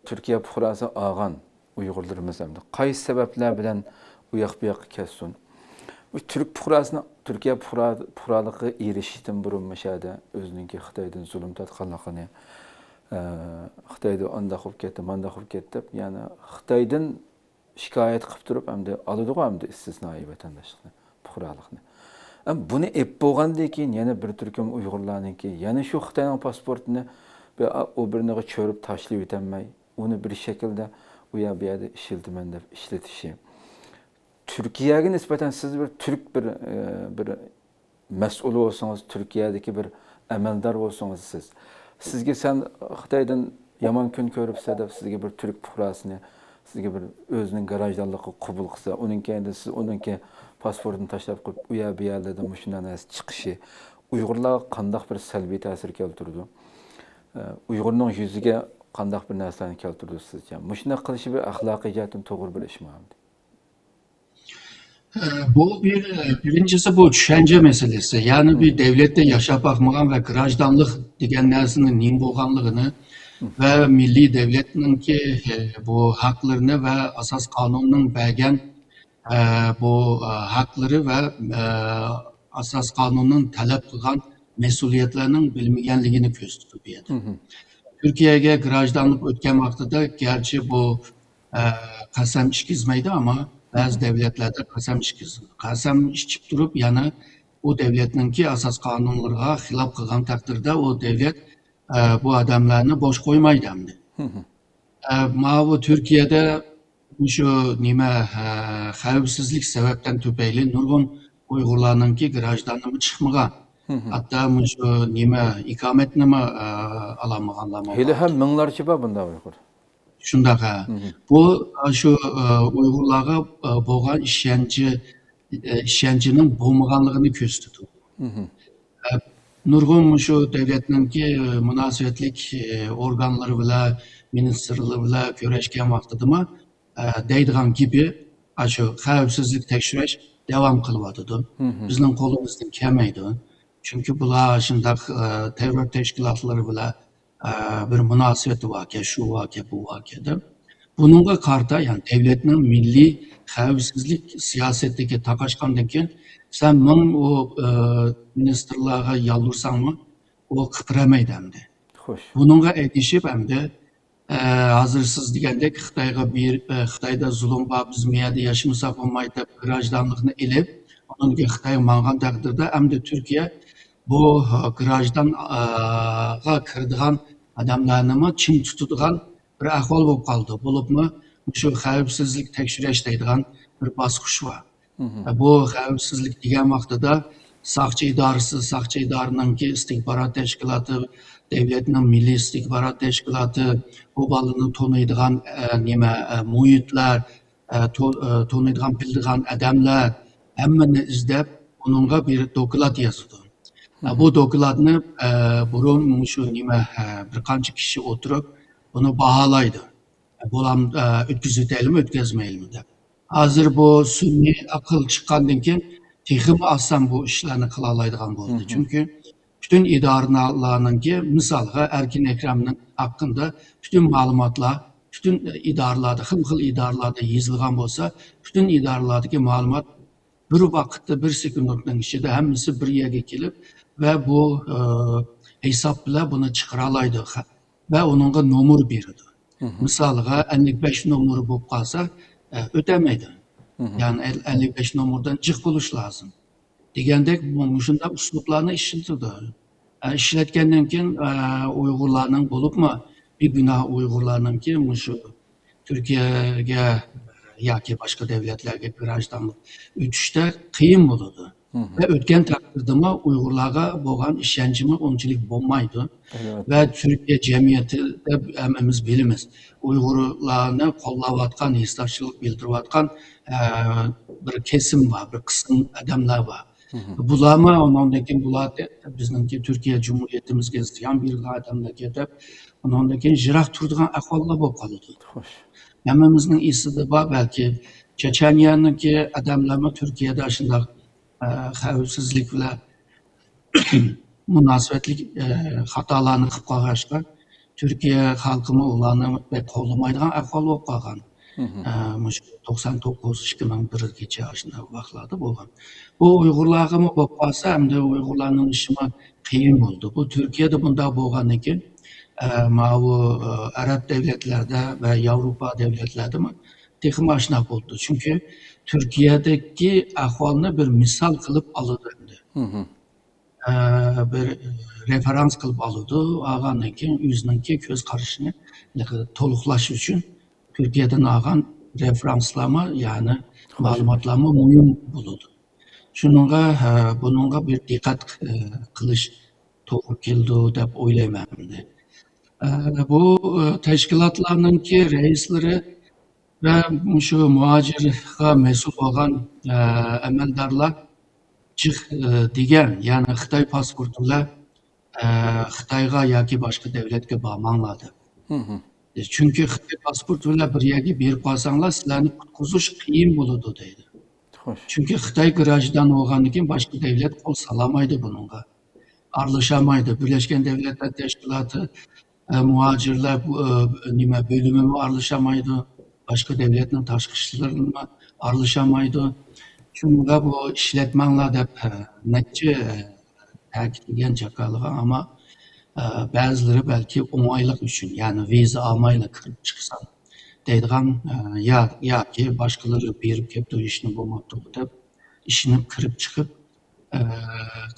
تۈركىيە پۇقراسى ئالغان ئۇيغۇرلىرىمىز ئەمدى قايسى سەۋەبلەر بىلەن ئۇ ياق بۇ ياققا كەتسۇن، بۇ تۈرك پۇقراسىنىڭ تۈركىيە پۇقرا-، پۇقرالىقىغا ئېرىشىشتىن بۇرۇن مۇشۇ يەردە ئۆزىنىڭكى خىتايدىن زۇلۇم تارتقانلىقىنى، ئە، خىتايدا ئانداق بولۇپ كەتتى، مانداق بولۇپ كەتتى دەپ، يەنى خىتايدىن شىكايەت قىلىپ تۇرۇپ، ئەمدى ئالىدىغۇ ئەمدى ئىستىسنائىي ۋەتەنداشلىقنى، پۇقرالىقنى. ئەم، بۇنى ئېپ بولغاندىن كېيىن يەنە بىر تۈركۈم ئۇيغۇرلارنىڭكى يەنە شۇ خىتاينىڭ پاسپورتىنى بىر ئا-، ئوبورنىغا چۆرۈپ تاشلىۋېتەلمەي، ئۇنى بىر شەكىلدە ئۇ يەر بۇ يەردە ئىشلىتىمەن دەپ ئىشلىتىشى. تۈركىيەگە نىسبەتەن سىز بىر تۈرك بىر، ئە، بىر مەسئۇل بولسىڭىز، تۈركىيەدىكى بىر ئەمەلدار بولسىڭىز سىز، سىزگە سەن خىتايدىن يامان كۈن كۆرۈپسەن دەپ سىزگە بىر تۈرك پۇقراسىنى سىزگە بىر ئۆزىنىڭ گراژدانلىقىغا قوبۇل قىلسا، ئۇنىڭ كەينىدىن سىز ئۇنىڭكى پاسپورتىنى تاشلاپ قويۇپ، ئۇ يەر بۇ يەرلەردە مۇشۇنداق نەرسە چىقىشى ئۇيغۇرلارغا قانداق بىر سەلبىي تەسىر كەلتۈرىدۇ؟ ئە، ئۇيغۇرنىڭ يۈزىگە قانداق بىر نەرسىلەرنى كەلتۈرىدۇ سىزچە؟ مۇشۇنداق قىلىشى بىر ئەخلاقىي جەھەتتىن توغرا بىر ئىشمۇ ئەمدى؟ ئە، بۇ بىر، بىرىنچىسى بۇ چۈشەنچە مەسىلىسى. يەنى بىر دەۋلەتتە ياشاپ باقمىغان ۋە گراژدانلىق دېگەن نەرسىنىڭ نېمە بولغانلىقىنى ۋە مىللىي دەۋلەتنىڭكى، ئە، بۇ ھەقلىرىنى ۋە ئاساس قانۇننىڭ بەرگەن، ئە، بۇ، ئە، ھەقلىرى ۋە، ئە، ئاساس قانۇننىڭ تەلەپ قىلغان مەسئۇلىيەتلەرنىڭ بىلمىگەنلىكىنى كۆرسىتىدۇ بۇ يەردە. تۈركىيەگە گراژدانلىق ئۆتكەن ۋاقتىدا گەرچە بۇ، ئە، قەسەم ئىچكۈزمەيدۇ، ئەمما بەزى دەۋلەتلەردە قەسەم ئىچكۈزىدۇ. قەسەم ئىچىپ تۇرۇپ، يەنە ئۇ دەۋلەتنىڭكى ئاساس قانۇنلىرىغا خىلاپ قىلغان تەقدىردە، ئۇ دەۋلەت، ئە، بۇ ئادەملەرنى بوش قويمايدۇ ئەمدى. ئە، ماۋۇ تۈركىيەدە مۇشۇ نېمە، ئە، خەۋپسىزلىك سەۋەبتىن تۈپەيلى نۇرغۇن ئۇيغۇرلارنىڭكى گراژدانىمۇ چىقمىغان. ھەتتا مۇشۇ نېمە، ئىقامەتنىمۇ، ئە، ئالالمىغانلارمۇ ھېلى بار. ھەم مىڭلارچە بار بۇنداق ئۇيغۇر. شۇنداق، ھە. بۇ، ئە، شۇ، ئە، ئۇيغۇرلارغا، ئە، بولغان ئىشەنچى، ئە، ئىشەنچىنىڭ بولمىغانلىقىنى كۆرسىتىدۇ. ئە، نۇرغۇن مۇشۇ دۆلەتنىڭكى، ئە، مۇناسىۋەتلىك، ئە، ئورگانلىرى بىلەن، مىنىستىرلىرى بىلەن كۆرۈشكەن ۋاقتىدىمۇ، ئە، دەيدىغان گېپى، ئاشۇ خەۋپسىزلىك تەكشۈرۈش داۋام قىلىۋاتىدۇ. بىزنىڭ قولىمىزدىن كەلمەيدۇ. چۈنكى بۇلار شۇنداق، ئە، تېررور تەشكىلاتلىرى بىلەن، ئە، بىر مۇناسىۋىتى باركەن، شۇ باركەن، بۇ باركەن دەپ. بۇنىڭغا قارىتا، يەنى دۆلەتنىڭ مىللىي خەۋپسىزلىك سىياسىتىگە تاقاشقاندىن كېيىن، سەن مىڭ ئۇ، ئە، مىنىستىرلارغا يالۋۇرساڭمۇ، ئۇ قىپىرەمەيدۇ ئەمدى. خوش. بۇنىڭغا ئەگىشىپ ئەمدى، ئە، ھازىر سىز دېگەندەك خىتايغا بېرىپ، ئە، خىتايدا زۇلۇم بار، بىز بۇ يەردە ياشىمىساق بولمايدۇ دەپ گراژدانلىقنى ئېلىپ، ئۇنىڭدىن كېيىن خىتايغا ماڭغان تەقدىردە ئەمدى تۈركىيە بۇ، ئە، گراژدان، ئە، غا كىرىدىغان ئادەملەرنىمۇ چىڭ تۇتىدىغان بىر ئەھۋال بولۇپ قالدى. بولۇپمۇ مۇشۇ خەۋپسىزلىك تەكشۈرۈش دەيدىغان بىر باسقۇچ بار. بۇ خەۋپسىزلىك دېگەن ۋاقتىدا ساقچى ئىدارىسى، ساقچى ئىدارىنىڭكى ئىستىخبارات تەشكىلاتى، دۆلەتنىڭ مىللىي ئىستىخبارات تەشكىلاتى، بۇ بالىنى تونۇيدىغان، ئە، نېمە، ئە، مۇھىتلار، ئە، تو-، ئە، تونۇيدىغان، بىلىدىغان ئادەملەر، ھەممىنى ئىزدەپ، ئۇنىڭغا بىر دوكلات يازىدۇ. ئە، بۇ دوكلاتنى، ئە، بۇرۇن مۇشۇ نېمە، ئە، بىر قانچە كىشى ئولتۇرۇپ، بۇنى باھالايدۇ. بۇلام، ئە، ئۆتكۈزۈۋېتەيلىمۇ، ئۆتكۈزمەيلىمۇ دەپ. ھازىر بۇ سۈنئىي ئەقىل چىققاندىن كېيىن تېخىمۇ ئاسان بۇ ئىشلارنى قىلالايدىغان بولدى. چۈنكى پۈتۈن ئىدارىلەرنىڭكى، مىسالغا، ئەركىن ئەكرەمنىڭ ھەققىدە پۈتۈن مەلۇماتلار پۈتۈن ئىدارىلەردە، خىلمۇ خىل ئىدارىلەردە يېزىلغان بولسا، پۈتۈن ئىدارىلەردىكى مەلۇمات بىر ۋاقىتتا، بىر سېكۇنتنىڭ ئىچىدە ھەممىسى بىر يەرگە كېلىپ ۋە بۇ، ئە، ھېساب بىلەن بۇنى چىقىرالايدۇ. ۋە ئۇنىڭغا نومۇر بېرىدۇ. مىسالىغا، ئەللىك بەش نومۇرى بولۇپ قالسا، ئە، ئۆتەلمەيدۇ. يەنى ئەل-، ئەللىك بەش نومۇردىن جىق بولۇش لازىم. دېگەندەك، مۇ-، مۇشۇنداق ئۇسلۇبلارنى ئىشلىتىدۇ. ئە، ئىشلەتكەندىن كېيىن، ئە، ئۇيغۇرلارنىڭ، بولۇپمۇ بىگۇناھ ئۇيغۇرلارنىڭكى مۇشۇ تۈركىيەگە ياكى باشقا دۆلەتلەرگە گراژدانلىق ئۆتۈشتە قىيىن بولىدۇ. ۋە ئۆتكەن تەقدىردىمۇ ئۇيغۇرلارغا بولغان ئىشەنچىمۇ ئۇنچىلىك بولمايدۇ. ۋە تۈركىيە جەمئىيىتىدە ھەممىمىز بىلىمىز، ئۇيغۇرلارنى قوللاۋاتقان، ھېسداشلىق بىلدۈرۈۋاتقان، ئە، بىر كېسىم بار، بىر قىسىم ئادەملەر بار. بۇلارمۇ ئۇنىڭدىن كېيىن بۇلار بىزنىڭكى تۈركىيە جۇمھۇرىيىتىمىزگە زىيان بېرىدىغان ئادەملەرگە دەپ، ئۇنىڭدىن كېيىن يىراق تۇرىدىغان ئەھۋاللار بولۇپ قالىدۇ. خوش. ھەممىمىزنىڭ ئېسىدە بار، بەلكى چېچەنىيەنىڭكى ئادەملەرمۇ تۈركىيەدە شۇنداق، ئە، خەۋپسىزلىك بىلەن مۇناسىۋەتلىك، ئە، خاتالارنى قىلىپ قالغاچقا، تۈركىيە خەلقىمۇ ئۇلارنى بەك قوللىمايدىغان ئەھۋال بولۇپ قالغان. ئە، مۇشۇ توقسان توققۇز، ئىككى مىڭ بىرگىچە ئاشۇنداق ۋاقىتلاردا بولغان. بۇ ئۇيغۇرلارغىمۇ بولۇپ قالسا، ئەمدى ئۇيغۇرلارنىڭ ئىشىمۇ قىيىن بولدى. بۇ تۈركىيەدە بۇنداق بولغاندىن كېيىن، ئە، ماۋۇ، ئە، ئەرەب دۆلەتلەردە ۋە ياۋروپا دۆلەتلەردىمۇ تېخىمۇ ئاشۇنداق بولدى. چۈنكى تۈركىيەدىكى ئەھۋالنى بىر مىسال قىلىپ ئالىدۇ ئەمدى. ئە، بىر رېفېرانس قىلىپ ئالىدۇ. ئالغاندىن كېيىن ئۆزىنىڭكى كۆز قارىشىنى تولۇقلاش ئۈچۈن تۈركىيەدىن ئالغان رېفېرانسلارمۇ، يەنى مەلۇماتلارمۇ مۇھىم بولىدۇ. شۇنىڭغا، ئە، بۇنىڭغا بىر دىققەت، ئە، قىلىش توغرا كېلىدۇ دەپ ئويلايمەن ئەمدى. ئە، بۇ، ئە، تەشكىلاتلارنىڭكى رەئىسلىرى ۋە مۇشۇ مۇھاجىرغا مەسئۇل بولغان، ئە، ئەمەلدارلار جىق، ئە، دېگەن، يەنى خىتاي پاسپورتى بىلەن، ئە، خىتايغا ياكى باشقا دۆلەتكە بارماڭلار دەپ. چۈنكى خىتاي پاسپورتى بىلەن بىر يەرگە بېرىپ قالساڭلار، سىلەرنى قۇتقۇزۇش قىيىن بولىدۇ دەيدۇ. خوش. چۈنكى خىتاي گراژدان بولغاندىن كېيىن باشقا دۆلەت قول سالالمايدۇ بۇنىڭغا. ئارىلىشالمايدۇ. بىرلەشكەن دۆلەتلەر تەشكىلاتى، ئە، مۇھاجىرلار بۇ، ئە، نېمە، بۆلۈمىمۇ ئارىلىشالمايدۇ. باشقا دۆلەتنىڭ تاشقى ئىشلىرىمۇ ئارىلىشالمايدۇ. شۇنىڭغا بۇ ئىشلەتمەڭلار دەپ، ئە، نەچچە، ئە، تەكىتلىگەن جاكارلىغان، ئەمما، ئە، بەزىلىرى بەلكى ئوڭايلىق ئۈچۈن، يەنى ۋىزا ئالمايلا كىرىپ چىقسام دەيدىغان، ئە، يا-، ياكى باشقىلىرى بېرىپ كەپتۇ، ھېچنېمە بولماپتۇ دەپ ئىشىنىپ كىرىپ چىقىپ، ئە،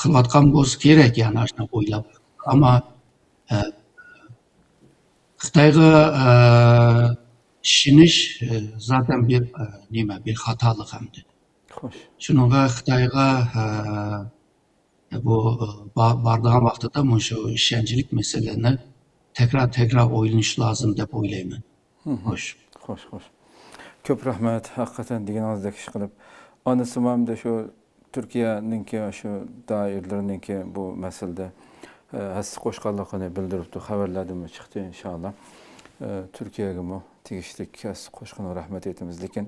قىلىۋاتقان بولسا كېرەك، يەنى ئاشۇنداق ئويلاپ. ئەمما، ئە، خىتايغا، ئە، ئىشىنىش، ئە، زاتەن بىر، ئە، نېمە، بىر خاتالىق ئەمدى. خوش. شۇنىڭغا خىتايغا، ئە، بۇ، ئە، با-، بارىدىغان ۋاقتىدا مۇشۇ ئىشەنچلىك مەسىلىنى تەكرار، تەكرار ئويلىنىش لازىم دەپ ئويلايمەن. خوش. خوش، خوش. كۆپ رەھمەت، ھەقىقەتەن دېگىنىڭىزدەك ئىش قىلىپ. ئانىسىمۇ ئەمدى شۇ تۈركىيەنىڭكى شۇ دائىرىلىرىنىڭكى بۇ مەسىلىدە، ئە، ھەسسە قوشقانلىقىنى بىلدۈرۈپتۇ. خەۋەرلەردىمۇ چىقتى، ئىنشائاللا. ئە، تۈركىيەگىمۇ تېگىشلىك ھەسسە قوشقىنىغا رەھمەت ئېيتىمىز. لېكىن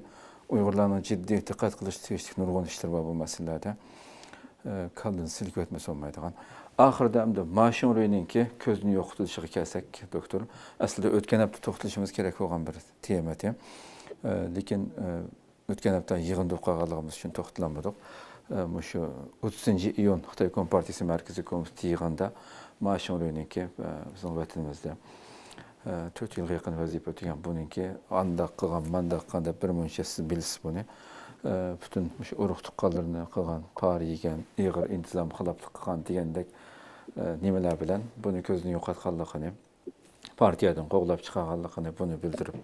ئۇيغۇرلارنىڭ جىددىي دىققەت قىلىشقا تېگىشلىك نۇرغۇن ئىشلار بار بۇ مەسىلىلەردە. ئە، كاللىنى سىلكىۋەتمىسە بولمايدىغان. ئاخىرىدا ئەمدى ما شىڭرۇينىڭكى كۆزدىن يوقىتىلىشىغا كەلسەك، دوكتور، ئەسلىدە ئۆتكەن ھەپتە توختىلىشىمىز كېرەك بولغان بىر تېما ئىدى. ئە، لېكىن، ئە، ئۆتكەن ھەپتە يىغىندا بولۇپ قالغانلىقىمىز ئۈچۈن توختىلالمىدۇق. ئە، مۇشۇ ئوتتۇزىنچى ئىيۇن خىتاي كومپارتىيىسى مەركىزىي كومىتېتى يىغىنىدا ما شىڭرۇينىڭكى، ئە، بىزنىڭ ۋەتىنىمىزدە، ئە، تۆت يىلغا يېقىن ۋەزىپە ئۆتىگەن بۇنىڭكى ئانداق قىلغان، مانداق قىلغان دەپ بىر مۇنچە سىز بىلىسىز بۇنى. ئە، پۈتۈن مۇشۇ ئۇرۇق تۇغقانلىرىنى قىلغان، پارا يېگەن، ئېغىر ئىنتىزام خىلاپلىق قىلغان دېگەندەك، ئە، نېمىلەر بىلەن بۇنى كۆزدىن يوقاتقانلىقىنى، پارتىيەدىن قوغلاپ چىقارغانلىقىنى، بۇنى بىلدۈرۈپ،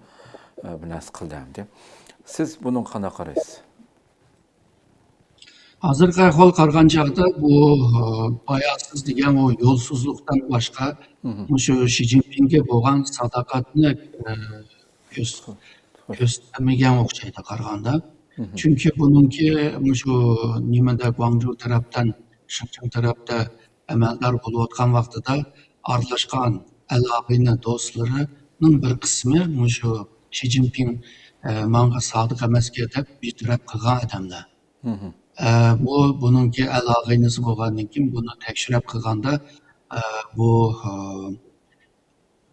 ئە، بىر نەرسە قىلدى ئەمدى. سىز بۇنىڭغا قانداق قارايسىز؟ ھازىرقى ئەھۋال قارىغان چاغدا بۇ، ئە، باياسىز دېگەن ئۇ يولسىزلىقتىن باشقا، مۇشۇ شى جىنپىڭگە بولغان ساداقەتنى، ئە، كۆرس-، كۆرسەتمىگەن ئوخشايدۇ قارىغاندا. چۈنكى بۇنىڭكى مۇشۇ نېمىدە، گۇاڭجۇ تەرەپتىن، شىنجاڭ تەرەپتە ئەمەلدار بولۇۋاتقان ۋاقتىدا ئارىلاشقان ئەل-ئاغىنە دوستلىرىنىڭ بىر قىسمى مۇشۇ شى جىنپىڭ، ئە، ماڭا سادىق ئەمەسكەن دەپ بىر تەرەپ قىلغان ئادەملەر. ئە، بۇ، بۇنىڭكى ئەل-ئاغىنىسى بولغاندىن كېيىن بۇنى تەكشۈرۈپ قىلغاندا، ئە، بۇ، ئە،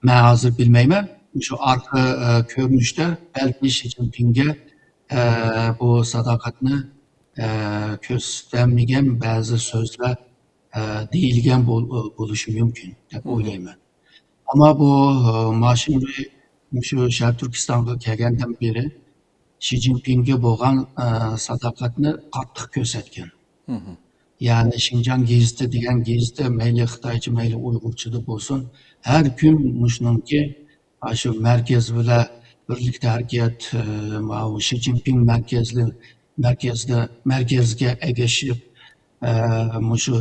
مەن ھازىر بىلمەيمەن. شۇ ئارقا، ئە، كۆرۈنۈشتە بەلكى شى جىنپىڭگە، ئە، بۇ ساداقەتنى ئە، كۆرسىتەلمىگەن بەزى سۆزلەر، ئە، دېيىلگەن بول-، بولۇشى مۇمكىن دەپ ئويلايمەن. ئەمما بۇ، ئە، ما شىڭرۇي مۇشۇ شەرقىي تۈركىستانغا كەلگەندىن بېرى شى جىنپىڭگە بولغان، ئە، ساداقەتنى قاتتىق كۆرسەتكەن. يەنى شىنجاڭ گېزىتى دېگەن گېزىتى مەيلى خىتايچە، مەيلى ئۇيغۇرچىدا بولسۇن، ھەر كۈن مۇشۇنىڭكى، ئاشۇ مەركەز بىلەن بىرلىكتە ھەرىكەت، ئە، ماۋۇ شى جىنپىڭ مەركەزلىك، مەركەزدە، مەركەزگە ئەگىشىپ، ئە، مۇشۇ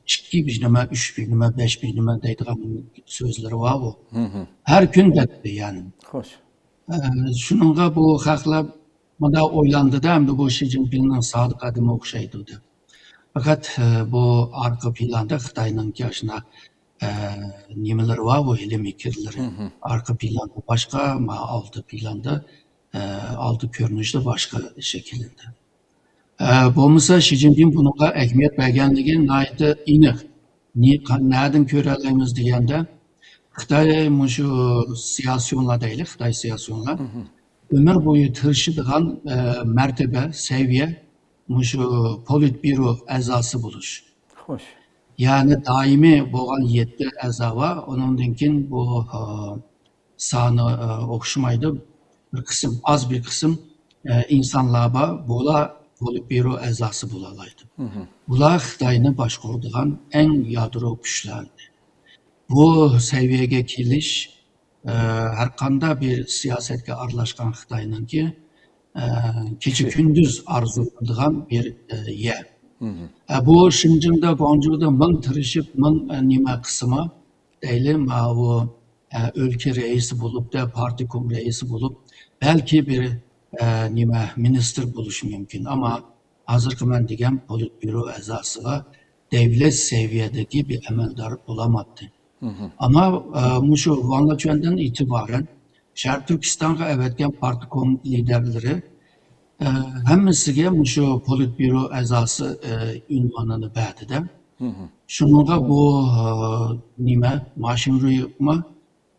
ئىككى بىر نېمە، ئۈچ بىر نېمە، بەش بىر نېمە دەيدىغان سۆزلىرى بارغۇ. ھەر كۈن دەپتۇ، يەنى. خوش. ئە، شۇنىڭغا بۇ خەقلەر مۇنداق ئويلاندىدا، ئەمدى بۇ شى جىنپىڭنىڭ سادىق ئادىمى ئوخشايدۇ دەپ. پەقەت، ئە، بۇ ئارقا پىلاندا خىتاينىڭكى ئاشۇنداق، ئە، نېمىلىرى بار، بۇ ھىيلە-مىكىرلىرى. ئارقا پىلاندا باشقا، ما ئالدى پىلاندا، ئە، ئالدى كۆرۈنۈشتە باشقا شەكىللەندى. ئە، بولمىسا شى جىنپىڭ بۇنىڭغا ئەھمىيەت بەرگەنلىكى ناھايىتى ئېنىق. نى-، قا-، نەدىن كۆرەلەيمىز دېگەندە، خىتاي مۇشۇ سىياسىيونلار دەيلى، خىتاي سىياسىيونلار ئۆمۈر بويى تىرىشىدىغان، ئە، مەرتىبە، سەۋىيە مۇشۇ پولىتبيۇرو ئەزاسى بولۇش. خوش. يەنى دائىمىي بولغان يەتتە ئەزا بار. ئۇنىڭدىن كېيىن بۇ، ئە، سانى، ئە، ئوخشىمايدۇ. بىر قىسىم، ئاز بىر قىسىم، ئە، ئىنسانلار بار. بۇلار پولىتبيۇرو ئەزاسى بولالايدۇ. بۇلار خىتاينى باشقۇرىدىغان ئەڭ يادرو كۈچلەر. بۇ سەۋىيەگە كېلىش، ئە، ھەر قانداق بىر سىياسەتكە ئارىلاشقان خىتاينىڭكى، ئە، كېچە كۈندۈز ئارزۇلىنىدىغان بىر، ئە، يەر. ئە، بۇ شىنجىڭدا، گۇاڭجۇدا مىڭ تىرىشىپ، مىڭ، ئە، نېمە قىلسىمۇ، دەيلى، ماۋۇ، ئە، ئۆلكە رەئىسى بولۇپ، دە، پارتكوم رەئىسى بولۇپ، بەلكى بىر، ئە، نېمە، مىنىستىر بولۇشى مۇمكىن. ئەمما ھازىرقى مەن دېگەن پولىتبيۇرو ئەزاسىغا دەۋلەت سەۋىيەدىكى بىر ئەمەلدار بولالماپتۇ. ئەمما، ئە، مۇشۇ ۋاڭ لېچۈەندىن ئېتىبارەن شەرقىي تۈركىستانغا ئەۋەتكەن پارتكوم لىدەرلىرى، ئە، ھەممىسىگە مۇشۇ پولىتبيۇرو ئەزاسى، ئە، ئۇنۋانىنى بەردى-دە. شۇنىڭغا بۇ، ئە، نېمە، ما شىڭرۇيمۇ،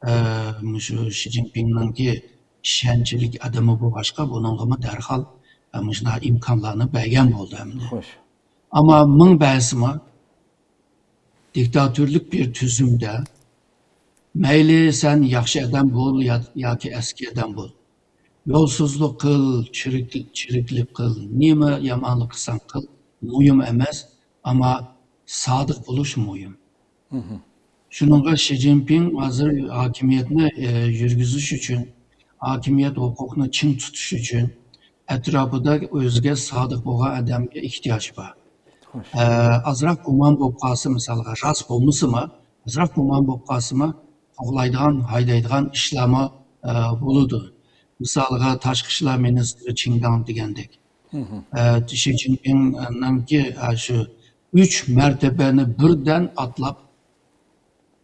ئە، مۇشۇ شى جىنپىڭنىڭكى ئىشەنچلىك ئادىمى بولغاچقا، بۇنىڭغىمۇ دەرھال، ئە، مۇشۇنداق ئىمكانلارنى بەرگەن بولدى ئەمدى. خوش. ئەمما مىڭ بەرسىمۇ، دىكتاتورلۇق بىر تۈزۈمدە مەيلى سەن ياخشى ئادەم بول يا-، ياكى ئەسكى ئادەم بول. يولسۇزلۇق قىل، چىرىك-، چىرىكلىك قىل، نېمە يامانلىق قىلساڭ قىل، مۇھىم ئەمەس، ئەمما سادىق بولۇش مۇھىم. شۇنىڭغا شى جىنپىڭ ھازىر ھاكىمىيەتنى، ئە، يۈرگۈزۈش ئۈچۈن، ھاكىمىيەت ھوقۇقنى چىڭ تۇتۇش ئۈچۈن ئەتراپىدا ئۆزىگە سادىق بولغان ئادەمگە ئېھتىياجى بار. خوش. ئە، ئازراق گۇمان بولۇپ قالسا، مىسالغا، راست بولمىسىمۇ، ئازراق گۇمان بولۇپ قالسىمۇ، قوغلايدىغان، ھايدايدىغان ئىشلارمۇ، ئە، بولىدۇ. مىسالغا، تاشقى ئىشلار مىنىستىرى چىڭ داڭ دېگەندەك. ئە، شى جىنپىڭنىڭكى، ئە، شۇ ئۈچ مەرتىبىنى بىردەن ئاتلاپ،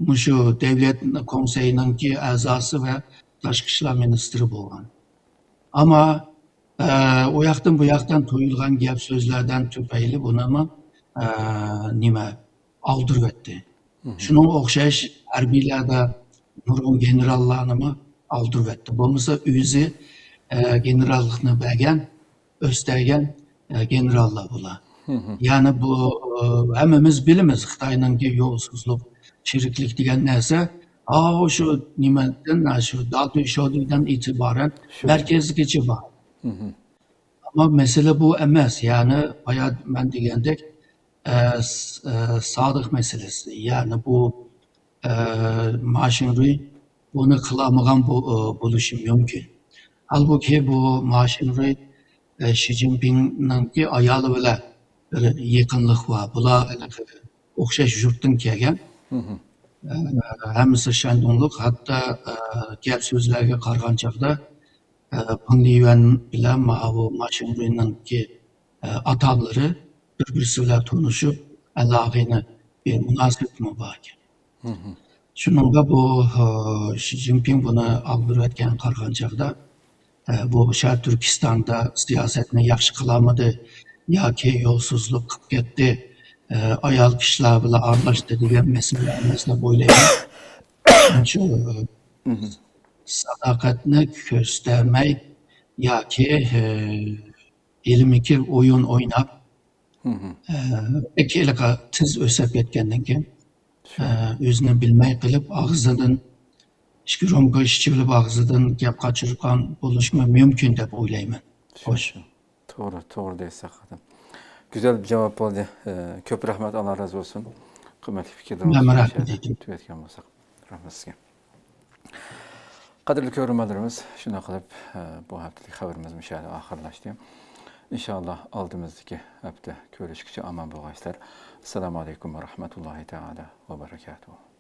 مۇشۇ دەۋلەت كونسېيىنىڭكى ئەزاسى ۋە تاشقى ئىشلار مىنىستىرى بولغان. ئەمما، ئە، ئۇ ياقتىن بۇ ياقتىن تويۇلغان گەپ سۆزلەردىن تۈپەيلى بۇنىمۇ، ئە، نېمە، ئالدۇرۇۋەتتى. شۇنىڭغا ئوخشاش ھەربىيلەردە نۇرغۇن گېنېراللارنىمۇ ئالدۇرۇۋەتتى. بولمىسا ئۆزى، ئە، گېنېراللىقنى بەرگەن، ئۆستەرگەن، ئە، گېنېراللار بۇلار. يەنى بۇ، ئە، ھەممىمىز بىلىمىز خىتاينىڭكى يولسۇزلۇق، چىرىكلىك دېگەن نەرسە، ئاۋۇ شۇ نېمىدىن، شۇ داتۈي شودۇيدىن ئېتىبارەن مەركەزگىچە بار. ئەمما مەسىلە بۇ ئەمەس. يەنى بايا مەن دېگەندەك، ئە، س-، ئە، سادىق مەسىلىسى. يەنى بۇ، ئە، ما شىڭرۇي بۇنى قىلالمىغان بو-، ئە، بولۇشى مۇمكىن. ھالبۇكى، بۇ ما شىڭرۇي، ئە، شى جىنپىڭنىڭكى ئايالى بىلەن بىر يېقىنلىق بار. بۇلار ھېلىقى ئوخشاش يۇرتتىن كەلگەن. ئە، ھەممىسى شەندۇڭلۇق. ھەتتا، ئە، گەپ سۆزلەرگە قارىغان چاغدا، ئە، پېڭ لىيۈەن بىلەن ماۋۇ ما شىڭرۇينىڭكى، ئە، ئاتالىرى بىر-بىرسى بىلەن تونۇشۇپ، ئالاقىنى بىر مۇناسىۋىتىمۇ بار ئىكەن. شۇنىڭغا بۇ، ئە، شى جىنپىڭ بۇنى ئالدۇرۇۋەتكەن قارىغان چاغدا، ئە، بۇ شەرقىي تۈركىستاندا سىياسەتنى ياخشى قىلالمىدى ياكى يولسۇزلۇق قىلىپ كەتتى، ئە، ئايال كىشىلەر بىلەن ئارىلاشتى دېگەن مەسىلە ئەمەس دەپ ئويلايمەن. شۇ، ئە، ساداقەتنى كۆرسىتەلمەي ياكى، ئە، ھېلىمۇكى ئويۇن ئويناپ، ئە، بەك ھېلىقى تېز ئۆسۈپ كەتكەندىن كېيىن، ئە، ئۆزىنى بىلمەي قېلىپ، ئاغزىدىن ئىككى رومكا ئىچىۋېلىپ، ئاغزىدىن گەپ قاچۇرغان بولۇشىمۇ مۇمكىن دەپ ئويلايمەن. خوش. توغرا، توغرا دەيسىز ھەقىقەتەن. گۈزەل جاۋاب بولدى. ئە، كۆپ رەھمەت، ئاللا رازى بولسۇن. قىممەتلىك پىكىرلىرىڭىزنى مەنمۇ مۇشۇ رەھمەت يەردە ئېيتىمەن. تۈگەتكەن بولساق. رەھمەت سىزگە. قەدىرلىك كۆرۈرمەنلىرىمىز، شۇنداق قىلىپ، ئە، بۇ ھەپتىلىك خەۋىرىمىز مۇشۇ يەردە ئاخىرلاشتى. ئىنشائاللا، ئالدىمىزدىكى ھەپتە كۆرۈشكىچە ئامان بولغايسىلەر. ئەسسالامۇ ئەلەيكۇم ۋە رەھمەتۇللاھى تەئالا ۋە بەرەكاتۇھۇ.